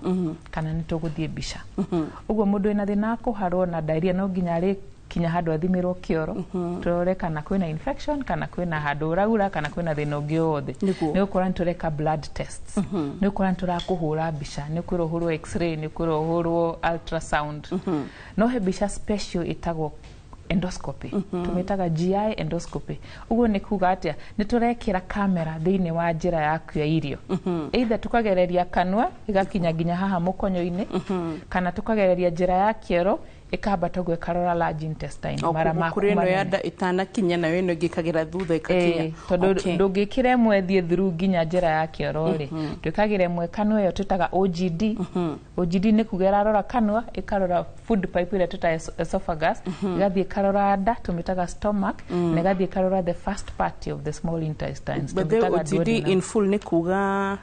kana nĩ tũgũthiĩ mbica. Ũguo mũndũ wĩna thĩna wa kũharwo na diarrhea no nginya arĩ kinya handũ athimĩrwo kĩoro, tũrore kana kwĩna infection, kana kwĩna handũ ũraura, kana kwĩna thĩna ũngĩ o wothe. Nĩ ũkora nĩ tũreka blood tests, nĩ ũkora nĩ tũrakũhũra mbica, nĩ ũkwĩrwo ũhũrwo X-ray, nĩ ũkwĩrwo ũhũrwo ultrasound. No he mbica special ĩtagwo endoscopy, tũmĩtaga GI endoscopy. Ũguo nĩ kuga atĩa? Nĩ tũrekĩra kamera thĩinĩ wa njĩra yaku ya irio, either tũkagereria kanua ĩgakinya nginya haha mũkonyo-inĩ, kana tũkagereria njĩra ya kĩoro ĩkambata ũguo ĩkarora large intestine, O mara koguo maku kũrĩ ĩno ya manene. nda ĩtanakinya, nayo ĩno ĩngĩ ĩkagera thutha ĩkakinya. Ĩĩ, tondũ ndũngĩkĩra ĩmwe ĩthiĩ through nginya njĩra ya kĩoro rĩ, twĩkagĩra ĩmwe kanua, ĩyo twĩtaga OGD. OGD nĩ kuga ĩrarora kanua, ĩkarora food pipe ĩrĩa twĩtaga esophagus, ĩgathiĩ ĩkarora nda, tũmĩtaga stomach, na ĩgathiĩ ĩkarora the first part of the small intestines, But the tũmĩtaga OGD duodenum. in full nĩ kuga?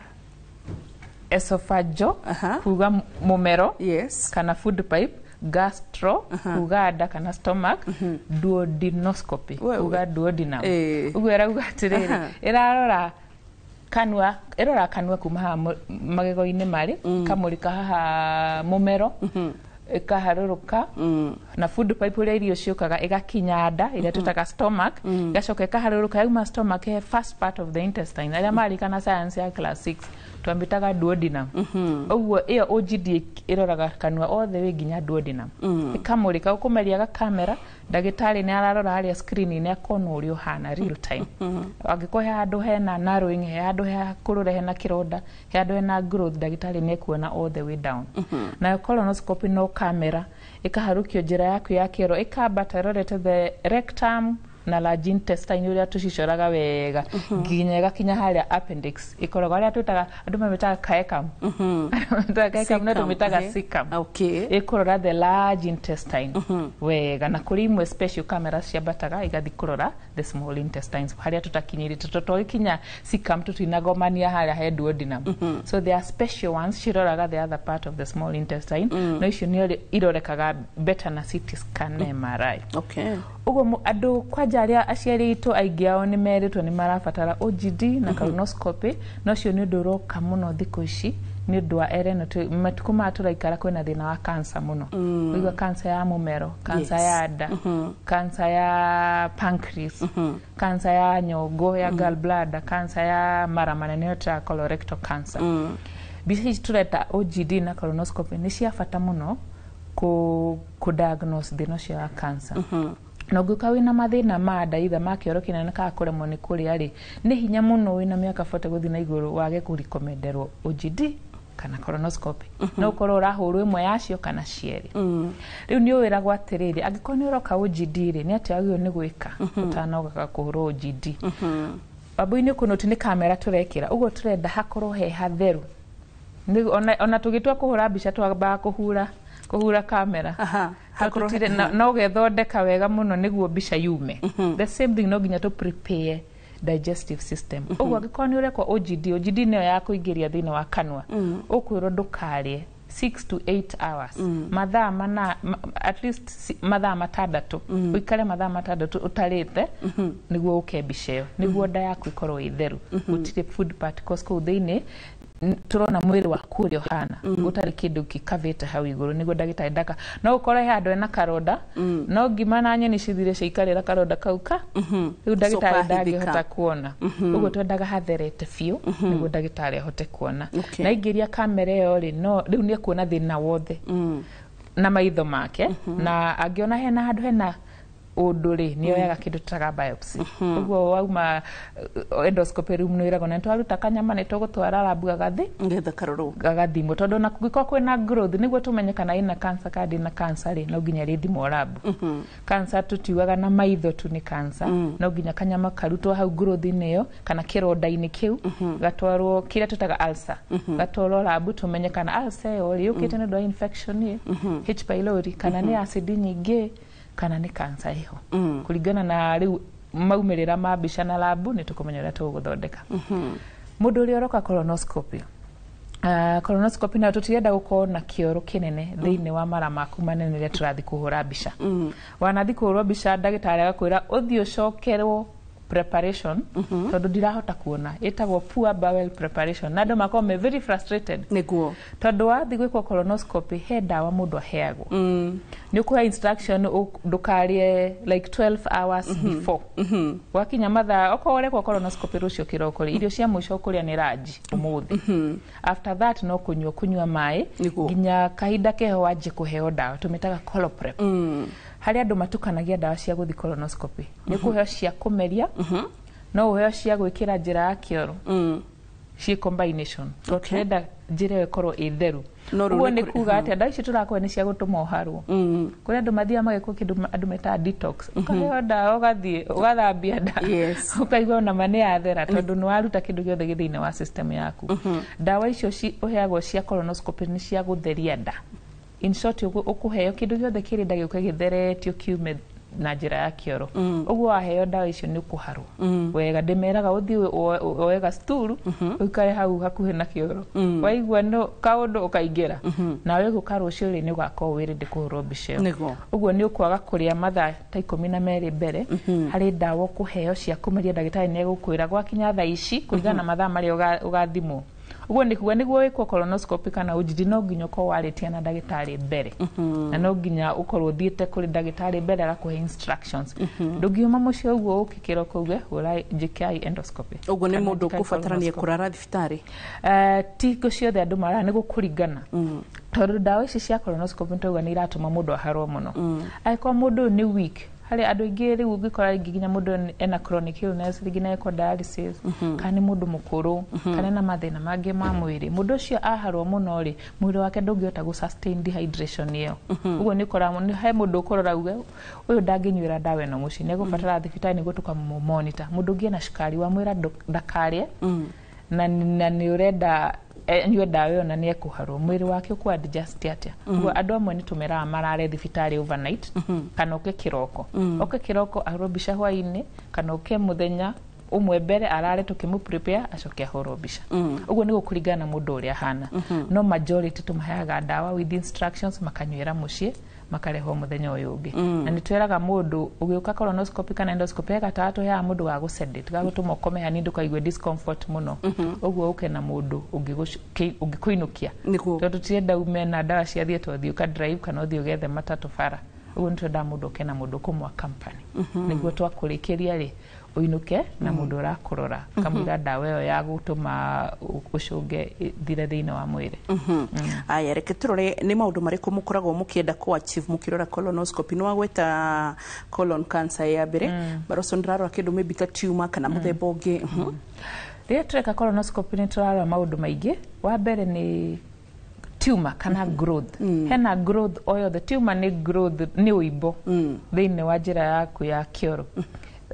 Esophago kuga mũmero kana food pipe, gastro kuga nda kana stomach, duodenoscopy kuga duodenum. Ũguo ĩrauga atĩrĩrĩ, ĩrarora kanua, ĩrora kanua kuma haha magego-inĩ marĩ, ĩkamũrĩka haha mũmero, ĩkaharũrũka na food pipe ũrĩa irio ciũkaga, ĩgakinya nda ĩrĩa twĩtaga stomach, ĩgacoka ĩkaharũrũka, yauma stomach he first part of the intestine. Arĩa marikana science ya class 6, twamĩtaga duodenum. Ũguo ĩyo OGD ĩroraga kanua all the way nginya duodenum, ĩkamũrĩka ũkũmeria gakamera, ndagĩtarĩ nĩ ararora harĩa screen-inĩ akona ũrĩa ũhana real time. Angĩkorwo he handũ hena narrowing, he handũ hakũrũre, hena kĩronda, he handũ hena growth, ndagĩtarĩ nĩ ekuona all the way down. Nayo colonoscopy no kamera ĩkaharũkio njĩra yaku ya kĩoro, ĩkambata ĩrorete the rectum na large intestine, ũrĩa tũcicoraga wega, nginya ĩgakinya harĩa appendix ĩkoragwo, harĩa twĩtaga, andũ mamĩtaga caecum. Andũ mamĩtaga caecum, no Cecum, tũmĩtaga cecum. Ĩkũrora the large intestine wega, na kũrĩ imwe special camera ciambataga igathiĩ kũrora the small intestines harĩa tũtakinyĩrĩte, tondũ twagĩkinya cecum tũtinagomania harĩa he duodenum. So there are special ones ciroraga the other part of the small intestine. No icio nĩ irorekaga better na CT scan na MRI. Ũguo andũ kwanja arĩa aciari aitũ, aingĩ ao nĩ merĩtwo nĩ marabatara OGD na colonoscopy. No ũcio nĩ ũndũ ũroka mũno thikũ ici nĩ ũndũ wa era ĩno matukũ maya tũraikara, kwĩna thĩna wa cancer mũno. Ũigua cancer ya mũmero, cancer ya nda, cancer ya pancreas, cancer ya nyongo ya gallbladder, cancer ya mara manene ĩyo tũraga colorectal cancer. Mbica ici tũreta OGD na colonoscopy nĩ cia bata mũno kũ diagnose thĩna ũcio wa cancer. Na ũngĩũka wĩna mathĩna ma nda, itha ma kĩoro kĩnene kana kũremwo nĩ kũrĩa rĩ, nĩ hinya mũno wĩna mĩaka 40 gũthiĩ na igũrũ wage kũrekomenderwo OGD kana colonoscopy. No ũkorwo ũrahũrwo ĩmwe yacio kana cierĩ. Rĩu nĩ ũwĩragwo atĩrĩrĩ, angĩkorwo nĩ ũroka OGD rĩ, nĩ atĩa wagĩrĩirwo nĩ gwĩka ũtanoka kũhũrwo OGD? Wambui-inĩ kũnũti nĩ kamera tũrekĩra, ũguo tũrenda hakorwo he hatheru. Ona tũgĩtua kũhũra mbica, twambaga kũhura kamera. Hakorwo No ũgethondeka wega mũno nĩguo mbica yume. The same thing, no nginya tũ prepare digestive system. Ũguo angĩkorwo nĩ ũrekwo OGD, OGD nĩyo ya kũingĩria thĩinĩ wa kanua, ũkwĩrwo ndũkarĩe 6 to 8 hours, mathaa mana, at least mathaa 6, ũikare mathaa 6 ũtarĩte nĩguo ũke mbica ĩyo, nĩguo nda yaku ĩkorwo ĩ theru, gũtirĩ food particles kũu thĩinĩ. Tũrona mwĩrĩ waku ũrĩa ũhana gũtarĩ kĩndũ gĩkavĩte hau igũrũ, nĩguo ndagĩtarĩ ndaka no ũkore he handũ hena karonda, no ngima na nyeni cithire ciaikarĩra karonda kau ka rĩu ndagĩtarĩ Coka ndangĩhota ahithĩka. kuona. Ũguo twendaga hatherete biũ nĩguo ndagĩtarĩ ahote kuona. Na aingĩria kamera ĩyo rĩ, no rĩu nĩ ekuona thĩna wothe na maitho make, na angĩona hena handũ hena ũndũ rĩ, nĩ oyaga kĩndũ tũtaga biopsy. Ũguo wauma endoscopy room nĩ wĩragwo na nĩtwaruta kanyama, nĩ tũgũtwara lab gagathi ngetha karorwo. Gagathimwo, tondũ ona kũngĩkorwo kwĩna growth, nĩguo tũmenye kana ĩna cancer kana ndĩna cancer rĩ, no nginya rĩthimwo lab. Cancer tũtiugaga na maitho tu nĩ cancer. No nginya kanyama karutwo hau growth-inĩ ĩyo kana kĩronda-inĩ kĩu, gatwarwo kĩrĩa tũtaga ulcer, gatwarwo lab tũmenye kana ulcer ĩyo rĩ yũkĩte nĩ ũndũ wa infection ĩ H pylori, kana nĩ acid nyingĩ, kana nĩ cancer ĩho. Kũringana na rĩu maumĩrĩra ma mbica na lab, nĩ tũkũmenya ũrĩa tũgũthondeka mũndũ ũrĩa ũroka colonoscopy. Colonoscopy nayo tũtirenda gũkorwo na kĩoro kĩnene thĩinĩ wa mara maku manene rĩrĩa tũrathiĩ kũhũra mbica. Wanathiĩ kũhũrwo mbica, ndagĩtarĩ agakwĩra ũthiĩ ũcokerwo preparation tondũ ndirahota kuona, ĩtagwo poor bowel preparation, na andũ makorwo me very frustrated nĩguo tondũ wathiĩ gwĩkwo colonoscopy he ndawa mũndũ aheagwo, nĩ ũkũhe instruction ndũkarĩe like 12 hours before gwakinya mathaa. Okorwo ũrekwo colonoscopy rũciũ kĩroko rĩ, irio cia mũico kũrĩa nĩ ranji ũmũthĩ. After that no kũnyua maĩ nginya kahinda keho wanjie kũheo ndawa tũmĩtaga Coloprep. Harĩ andũ matukanagia ndawa cia gũthiĩ colonoscopy. Nĩ kũheo cia kũmeria, no ũheo cia gwĩkĩra njĩra ya kĩoro, ciĩ combination, tondũ tũrenda njĩra ĩyo ĩkorwo ĩ theru. No rĩu Ũguo nĩ nĩ kuga atĩa? Ndawa ici tũrakũhe nĩ cia gũtũma ũharwo. Kũrĩ andũ mathiaga magekwo kĩndũ andũ metaga detox, ũkaheo ndawa, ũgathiĩ ũgathambia nda, ũkaigua ona ma nĩ yathera, tondũ nĩ waruta kĩndũ gĩothe gĩ thĩinĩ wa system yaku. Ndawa icio ũheagwo cia colonoscopy nĩ cia gũtheria nda. In short, ũkũheo kĩndũ gĩothe kĩrĩ nda gĩũke gĩtheretio kiume na njĩra ya kĩoro. Ũguo waheo ndawa icio nĩ ũkũharwo wega. Ndĩmeraga ũthiĩ woe gacituru, ũikare hau hakuhĩ na kĩoro, waigua no kaũndũ ũkaingĩra nawe. Gũka rũciũ rĩ, nĩ ũgakorwo wĩ ready kũhũrwo mbica ĩyo. Ũguo nĩ ũkwaga kũrĩa mathaa ta 12 mbere. Harĩ ndawa ũkũheo cia kũmeria, ndagĩtarĩ nĩ egũkwĩra gwakinya thaa ici kũringana na mathaa marĩa ũgathimwo. Ũguo nĩ kuga nĩguo wĩkwo colonoscopy kana ũnjiri, no nginya ũkorwo warĩtie na ndagĩtarĩ mbere, na no nginya ũkorwo ũthiĩte kũrĩ ndagĩtarĩ mbere agakũhe instructions. Ndũngiuma mũciĩ ũguo ũke kĩroko uge hũra njĩkai endoscopy Ũguo nĩ kana mũndũ njĩkai ũkũbatarania colonoscopy. kũrara thibitarĩ? Ti hingo ciothe andũ maraga, nĩ gũkũringana, tondũ ndawa ici cia colonoscopy nĩ nĩ iratũma mũndũ aharwo mũno. Angĩkorwo mũndũ ũyũ nĩ weak, harĩ andũ aingĩ rĩu ũngĩkora rĩngĩ nginya mũndũ ũyũ ena chronic illness, rĩngĩ nĩ ekwo dialysis, kana nĩ mũndũ mũkũrũ, kana ena mathĩna mangĩ ma mwĩrĩ, mũndũ ũcio aharwo mũno rĩ, mwĩrĩ wake ndũngĩhota gũ sustain dehydration ĩyo. Ũguo nĩ ũkora nĩ he mũndũ ũkũrora uge ũyũ ndangĩnyuĩra ndawa ĩno mũciĩ, nĩ egũbatara thibitarĩ nĩguo tũkamũ-monitor. Mũndũ ũngĩ ena cukari, wamwĩra ndakarĩe na nĩ ũrenda anyue ndawa ĩyo na nĩ ekũharwo, mwĩrĩ wake ũkũ adjust atĩa? Ũguo andũ amwe nĩ tũmeraga marare thibitarĩ overnight, kana ũke kĩroko, oke kĩroko ahũrwo mbica hwaĩ-inĩ, kana ũke mũthenya ũmwe mbere arare tũkĩmũ prepare, acoke ahũrwo mbica. Ũguo nĩ gũkũringana na mũndũ ũrĩa ahana, no majority tũmaheaga ndawa with instructions makanyuĩra mũciĩ, makarehwo mũthenya ũyũ ũngĩ. Na nĩ twĩraga mũndũ ũgĩũka colonoscopy kana endoscopy, he gatawa tũheaga mũndũ wa gũsedate, gagũtũma ũkome hanini ndũkaigue discomfort mũno. Ũguo ũke na mũndũ ũngĩkũinũkia, tondũ tũtirenda ume na ndawa cia thieta, ũthiĩ ũka drive kana ũthiĩ ũgethe matatũ bara. Ũguo nĩ twendaga mũndũ ũke na mũndũ ũkũmwa company, nĩguo twakũrĩkĩria rĩ, ũinũke na mũndũ ũrakũrora kamũira ndawa ĩyo ya gũtũma ũcũnge ĩthire thĩinĩ wa mwĩrĩ. Aya, reke tũrore nĩ maũndũ marĩkũ mũkoragwo mũkĩenda kũ achieve mũkĩrora colonoscopy. Nĩ wagweta colon cancer ya mbere, but also ndĩrarora kĩndũ maybe ta tumor kana mũthemba ũngĩ. Rĩrĩa tũreka colonoscopy nĩ tũrarora maũndũ maingĩ. Wa mbere nĩ tumor kana growth. Hena growth o yothe, tumor nĩ growth, nĩ ũimbo thĩinĩ wa njĩra yaku ya kĩoro,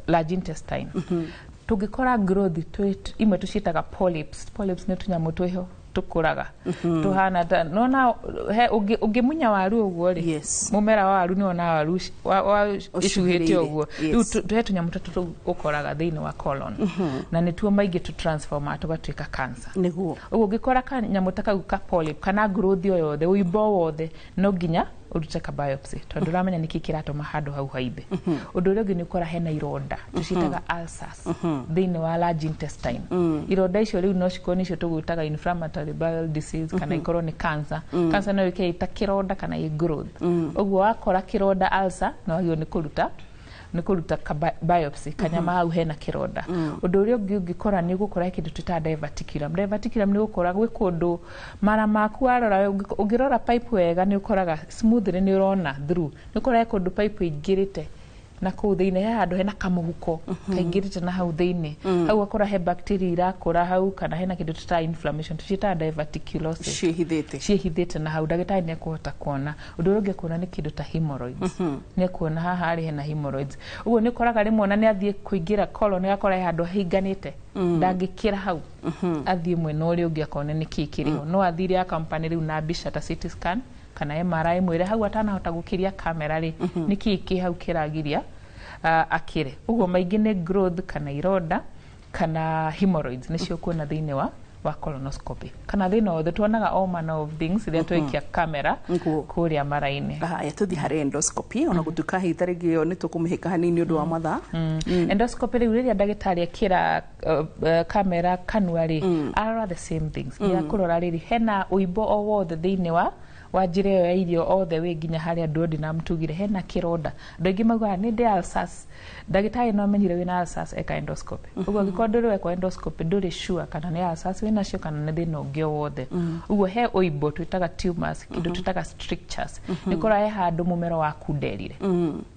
large intestine. Tũngĩkora growth imwe tũciĩtaga polyps. Polyps nĩ tũnyamũ twĩho tũkũraga tũhana ta nona he ũngĩmunya waru ũguo rĩ, mũmera wa waru nĩ wona waru wa ĩcuhĩte ũguo. Rĩu he tũnyamũ tũtũ ũkoraga thĩinĩ wa colon, na nĩtuo maingĩ tũ transforma tũgatuĩka cancer. Ũguo ũngĩkora kanyamũ ta kau ka polyp kana growth o yothe, ũimbo wothe, no nginya Ũrute ka biopsy tondũ ũramenya nĩkĩ kĩratũma handũ hau haimbe. Ũndũ ũrĩa ũngĩ nĩ ũkora hena ironda tũciĩtaga ulcers thĩinĩ wa large intestine. Ironda icio rĩu no cikorwo nĩcio tũgwĩtaga inflammatory bowel disease kana ikorwo nĩ cancer. Cancer no ĩke ĩta kĩronda kana ĩ growth. Ũguo wakora kĩronda, ulcer, no wagĩrĩirwo nĩ kũruta ka biopsy kanyama hau hena kĩronda. Ũndũ ũrĩa ũngĩ ũngĩkora nĩ ũgũkora kĩndũ twĩtaga diverticulum. Diverticulum nĩ ũgũkora gwĩ kũndũ mara maku warora, ũngĩrora pipe wega, nĩ ũkoraga smoothly, nĩ ũrona through, nĩ ũkora he kũndũ pipe ĩingĩrĩte na kũu thĩinĩ, he handũ hena kamũhuko kaingĩrĩte na hau thĩinĩ. Hau ũgakora he bacteria irakũra hau kana hena kĩndũ twĩtaga inflammation, tũciĩtaga diverticulosis. Ciĩhithĩte. Ciĩhithĩte na hau, ndagĩtarĩ nĩ ekũhota kuona. Ũndũ ũrĩa ũngĩ ekuona nĩ kĩndũ ta hemorrhoids. Nĩ ekuona haha rĩ hena hemorrhoids. Ũguo nĩ ũkoraga rĩmwe ona nĩ athiĩ kũingĩra colon, agakora he handũ hahinganĩte, ndangĩkĩra hau, athiĩ mwena ũrĩa ũngĩ akone nĩ kĩĩ kĩrĩ ho. No athire akampani rĩu na mbica ta CT scan kana MRI, mwĩre hau atanahota gũkĩria kamera rĩ, nĩ kĩĩ kĩ hau kĩragiria akĩre. Ũguo maingĩ nĩ growth kana ironda kana hemorrhoids nĩcio kuona thĩinĩ wa colonoscopy, kana thĩna wothe tuonaga, all manner of things rĩrĩa twaikia kamera kũrĩa mara-inĩ. Haya, tũthiĩ harĩ endoscopy, ona gũtuĩka hihi ta rĩngĩ ĩyo nĩ tũkũmĩhĩka hanini nĩ ũndũ wa mathaa. Endoscopy rĩu, rĩrĩa ndagĩtarĩ ekĩra kamera kanua rĩ, arora the same things. Nĩ akũrora rĩrĩ hena ũimbo o wothe thĩinĩ wa njĩra ĩyo ya irio all the way nginya harĩa duodenum, tugire hena kĩronda. Andũ aingĩ maugaga nĩ ndĩ ulcers. Ndagĩtarĩ no amenyire wĩna ulcers eka endoscopy. Ũguo angĩkorwo ndũrĩ wekwo endoscopy, ndũrĩ sure kana nĩ ulcers wĩnacio kana nĩ thĩna ũngĩ o wothe. Ũguo he ũimbo twĩtaga tumors, kĩndũ twĩtaga strictures, nĩ kũrora he handũ mũmero wakunderire,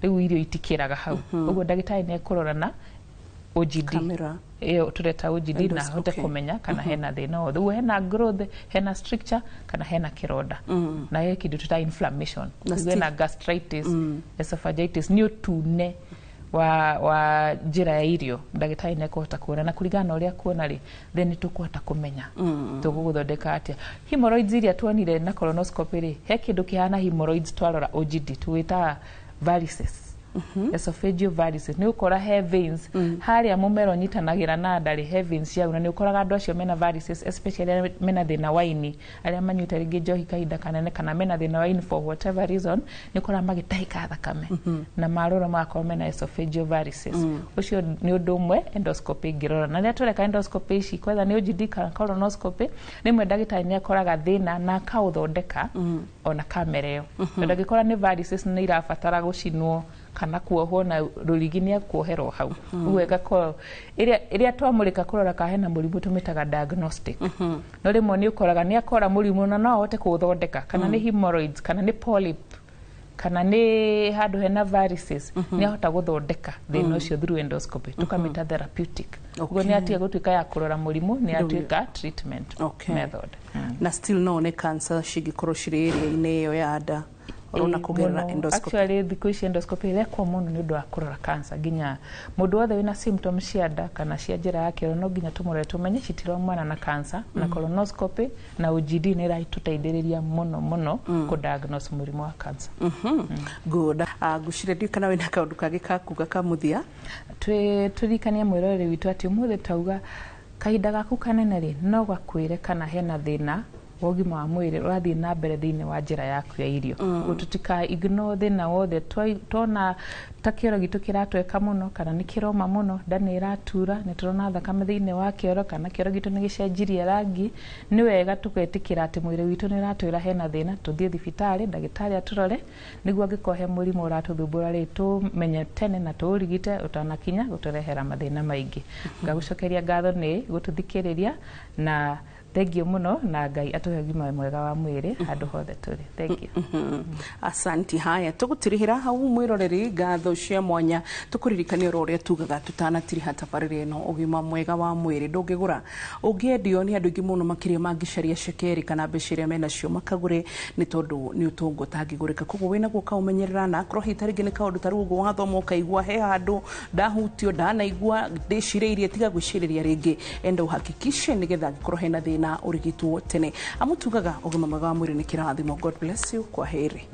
rĩu irio itikĩraga hau. Ũguo ndagĩtarĩ nĩ ekũrora na OGD. Camera. Ĩyo tũreta OGD, na ahote kũmenya kana hena thĩna wothe. Ũguo hena growth, hena stricture kana hena kĩronda na he kĩndũ twĩta inflammation. Na Ũguo hena gastritis, esophagitis, nĩ ũtune wa njĩra ya irio. Ndagĩtarĩ nĩ ekũhota kuona, na kũringana na ũrĩa kuona rĩ, then nĩ tũkũhota kũmenya tũgũgũthondeka atĩa. Hemorrhoids iria tuonire na colonoscopy rĩ, he kĩndũ kĩhana hemorrhoids twarora OGD tũgĩtaga varices, esophageal varices. Nĩ ũkora he veins harĩa mũmero ũnyitanagĩra na nda rĩ, he veins ciau, na nĩ ũkoraga andũ acio mena varices, especially arĩa mena thĩna wa ini, arĩa manyuĩte rĩngĩ njohi kahinda kanene kana mena thĩna wa ini for whatever reason, nĩ ũkoraga magĩtahĩka thakame na marora magakorwo mena esophageal varices. Ũcio nĩ ũndũ ũmwe endoscopy ĩngĩrora. Na rĩrĩa tũreka endoscopy ici, kwetha nĩ OGD kana colonoscopy, rĩmwe ndagĩtarĩ nĩ akoraga thĩna na akaũthondeka ona kamera ĩyo, tondũ angĩkorwo nĩ varices nĩ irabatara gũcinwo kana kuohwo na rũrigi, nĩ akuoherwo hau. Ũguo ĩgakorwo ĩrĩa twamũrĩka kũrora kana hena mũrimũ, tũmĩtaga diagnostic. No rĩmwe nĩ ũkoraga nĩ akora mũrimũ na no ahote kũũthondeka, kana nĩ hemorrhoids kana nĩ polyp kana nĩ handũ hena varices, nĩ ahota gũthondeka thĩna ũcio through endoscopy, tũkamĩta therapeutic. Ũguo nĩ atiga gũtuĩka ya kũrora mũrimũ, nĩ atuĩka treatment method. Na still no one cancer cingĩkorwo cirĩ area-inĩ ĩyo ya nda ũrona kũgerera Mũno. endoscopy? Actually, thikũ ici endoscopy ĩrekwo mũno nĩ ũndũ wa kũrora cancer. Nginya mũndũ wothe wĩna symptoms cia nda kana cia njĩra ya kĩoro, no nginya tũmũrore tũmenye citiraumana na cancer. Na colonoscopy na OGD nĩ ĩratũteithĩrĩria mũno mũno kũ-diagnose mũrimũ wa cancer. Good. Ngwĩciria ndiũĩ kana wĩna kaũndũ kangĩ ka kuga ka mũthia. Tũririkanie mwĩroreri witũ atĩ ũmũthĩ tauga kahinda gaku kanene rĩ, no gakwĩre kana hena thĩna wa ũgima wa mwĩrĩ ũrathiĩ na mbere thĩinĩ wa njĩra yaku ya irio. Ũguo tũtika ignore thĩna wothe tuona ta kĩoro gitũ kĩratweka mũno, kana nĩ kĩroma mũno, nda nĩ ĩratura, nĩ tũrona thakame thĩinĩ wa kĩoro, kana kĩoro gitũ nĩ gĩcenjirie rangi, nĩ wega tũgetĩkĩra atĩ mwĩrĩ witũ nĩ ũratwĩra hena thĩna, tũthiĩ thibitarĩ, ndagĩtarĩ atũrore, nĩguo angĩkorwo he mũrimũ ũratũthumbũra rĩ, tũmenye tene na tũũrigite ũtanakinya gũtũrehera mathĩna maingĩ. Ngagũcokeria ngatho nĩ gũtũthikĩrĩria, na thengio mũno, na Ngai atũhe ũgima mwega wa mwĩrĩ handũ hothe tũrĩ. Thengio. Asanti. Haya, tũgũtirihĩra hau, mwĩroreri. Ngatho cia mwanya tũkũririkania oro ũrĩa tugaga tũtanatiriha tabarĩra ĩno, ũgima mwega wa mwĩrĩ ndũngĩgũra, ũngĩendio nĩ andũ aingĩ mũno makĩria mangĩcaria cekeri kana mbeca iria menacio makagũre, nĩ tondũ nĩ ũtongo ũtangĩgũrĩka. Koguo wĩnaguo kaũmenyerera, na akorwo hihi ta rĩngĩ nĩ kaũndũ ta rĩu ũguo wathoma ũkaigua he handũ ndahutio, ndanaigua ndĩcirĩirie, tiga gwĩcirĩria rĩngĩ, enda uhakikishe nĩgetha angĩkorwo hena thĩna ũrigitwo tene. Amu tugaga ũgima mwega wa mwĩrĩ nĩ kĩrathimo. God bless you. Kwa heri.